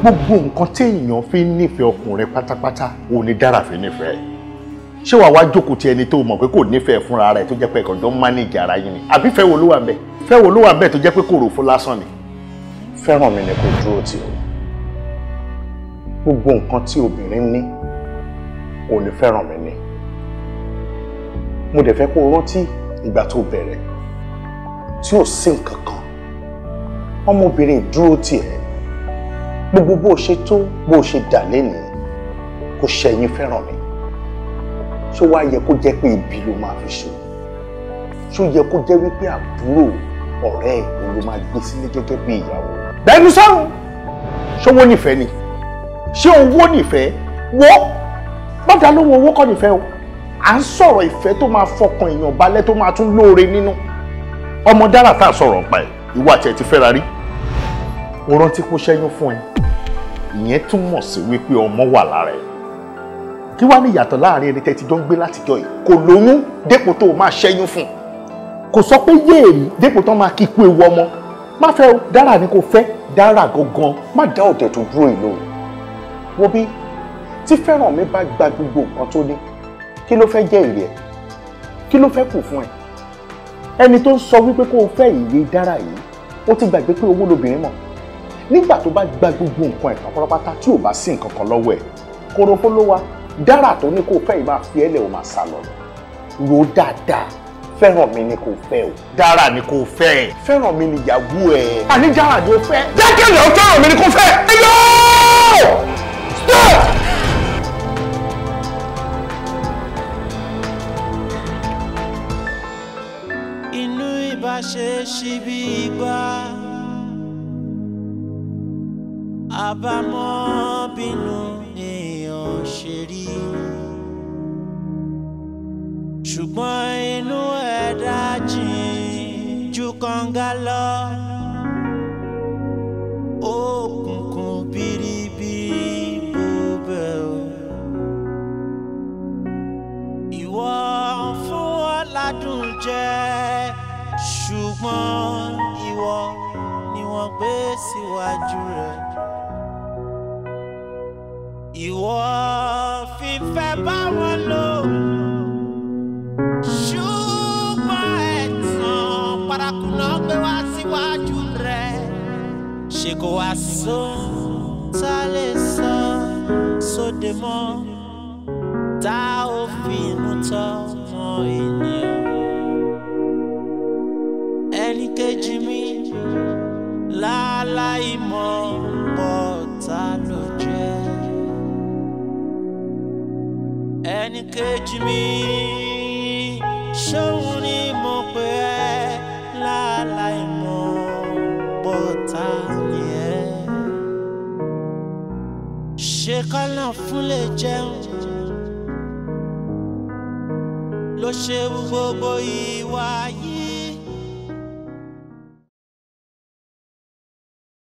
[SPEAKER 7] Gbogbo nǹkan tí èèyàn fi ń nífẹ̀ẹ́ ọkùnrin pátápátá òun ni Dára fi nífẹ̀ẹ́. Ṣé wàá wá jókòó ti ẹni tó mọ̀ pé kò nífẹ̀ẹ́ fúnra rẹ̀ tó jẹ́ pé ẹ̀kọ́ jọ ń mánéjì ara yín ni? Àbí fẹ́ wo ló wà ń bẹ̀? Fẹ́ wo ló wà ń bẹ̀ tó jẹ́ pé kò rò fún lásán ni? Fẹ́ràn mi ni kò dúró tì o. Gbogbo nǹkan tí obìnrin ní, ò ní fẹ́ràn mi ní. Mo dẹ̀ fẹ́ kó o rántí ìgbà tó bẹ̀rẹ̀ tí ò sí nǹkan kan. Ọmọbìnrin dúró tì ẹ́. Gbogbo bó o ṣe tó, bó o ṣe dà lénìí, kò ṣẹ̀yìn fẹ́ràn mi. Ṣó wá yẹ kó jẹ́ pé ibi ló máa fi ṣe? Ṣó yẹ kó jẹ́ wípé àbúrò ọ̀rẹ́ ẹ̀ ló máa gbé sílé gẹ́gẹ́ bí ìyàwó? Bẹ́ẹ̀ni sọ́run! Ṣówó nífẹ̀ẹ́ ni? Ṣé owó nífẹ̀ẹ́? Wọ́! Má dá lóhùn, owó kọ́ nífẹ̀ẹ́ o. À ń sọ̀rọ̀ ìfẹ́ tó máa fọkàn èèyàn balẹ̀, tó máa tún lóore nínú. Ọmọ Dára tá a sọ̀rọ̀ pa ẹ̀, ìwọ àti ẹ̀ ti fẹ́ra rí. O rántí kó ṣẹ́yún fún ẹ. Ìyẹn túmọ̀ sí wípé ọmọ wà lára ẹ̀. Kí wá ní ìyàtọ̀ láàrin ẹni tẹ́ ti jọ ń gbé látijọ́ yìí? Kò lóyún dépò tó o máa ṣẹ́yún fún. Kò sọ pé yéèrí dépò tó máa kíkú ewu ọmọ. Má fẹ́ o, Dára ni kò fẹ́, Dára gangan. Má dá ọ̀dẹ̀ tó dúró ìlú o. Wo bí tí fẹ́ràn mi bá gba gbogbo nǹkan tó ní, kí ló fẹ́ jẹ́ èrè ẹ̀? Kí ló fẹ́ kù fún ẹ? Ẹni tó ń sọ wípé kó o fẹ́ ìwé Dára yìí, ó ti gbàgbé pé owó lobìnrin mọ̀. Nígbà tó bá gba gbogbo nǹkan ẹ̀ tán pátápátá tí ò bá sí nǹkan kan lọ́wọ́ ẹ̀, korofo ló wá. Dára tó ní kó fẹ́ yìí máa fi ẹ́lẹ̀, o máa sá lọ. Ro dáadáa, fẹ́ràn mi ni kò fẹ́ o. Dára ni kò fẹ́. Fẹ́ràn mi ni ìyàwó ẹ̀. Àní Dára ni ó fẹ́. Jẹ́kẹ̀lẹ̀ ó fẹ́ràn mi ni kò fẹ́. Ẹyọ́! Stop!
[SPEAKER 11] Inú ìbáṣe ṣí bí igbá, àbámọ̀ bínú èèyàn ṣe rí, ṣùgbọ́n inú ẹ̀dá jìn ju kànga lọ, òkùnkùn biribiri bò bẹ́ẹ̀ o. Ìwọ fún ọ̀làdùn jẹ, ṣùgbọ́n ìwọ ni wọ́n gbé síwájú rẹ̀. Ìwọ fífẹ́ bá wọn lò, ṣùgbọ́n ẹ̀tàn paraku náà gbé wá síwájú rẹ̀. Ṣé kò wá sóhun tá a lè sọ sóde mọ́, tá ò fi inú tọ́ mọ́ ènìyàn? Ẹnì kejì mi láláì mọ̀ pọ̀ ta ló jẹ́. Ẹnì kejì mi ṣóun ni mo pè ẹ́, láláì mọ̀ pọ̀ ta ni ẹ́. Ṣé kọ́nà fún lè jẹun ló ṣe wú gbogbo ìwà yìí?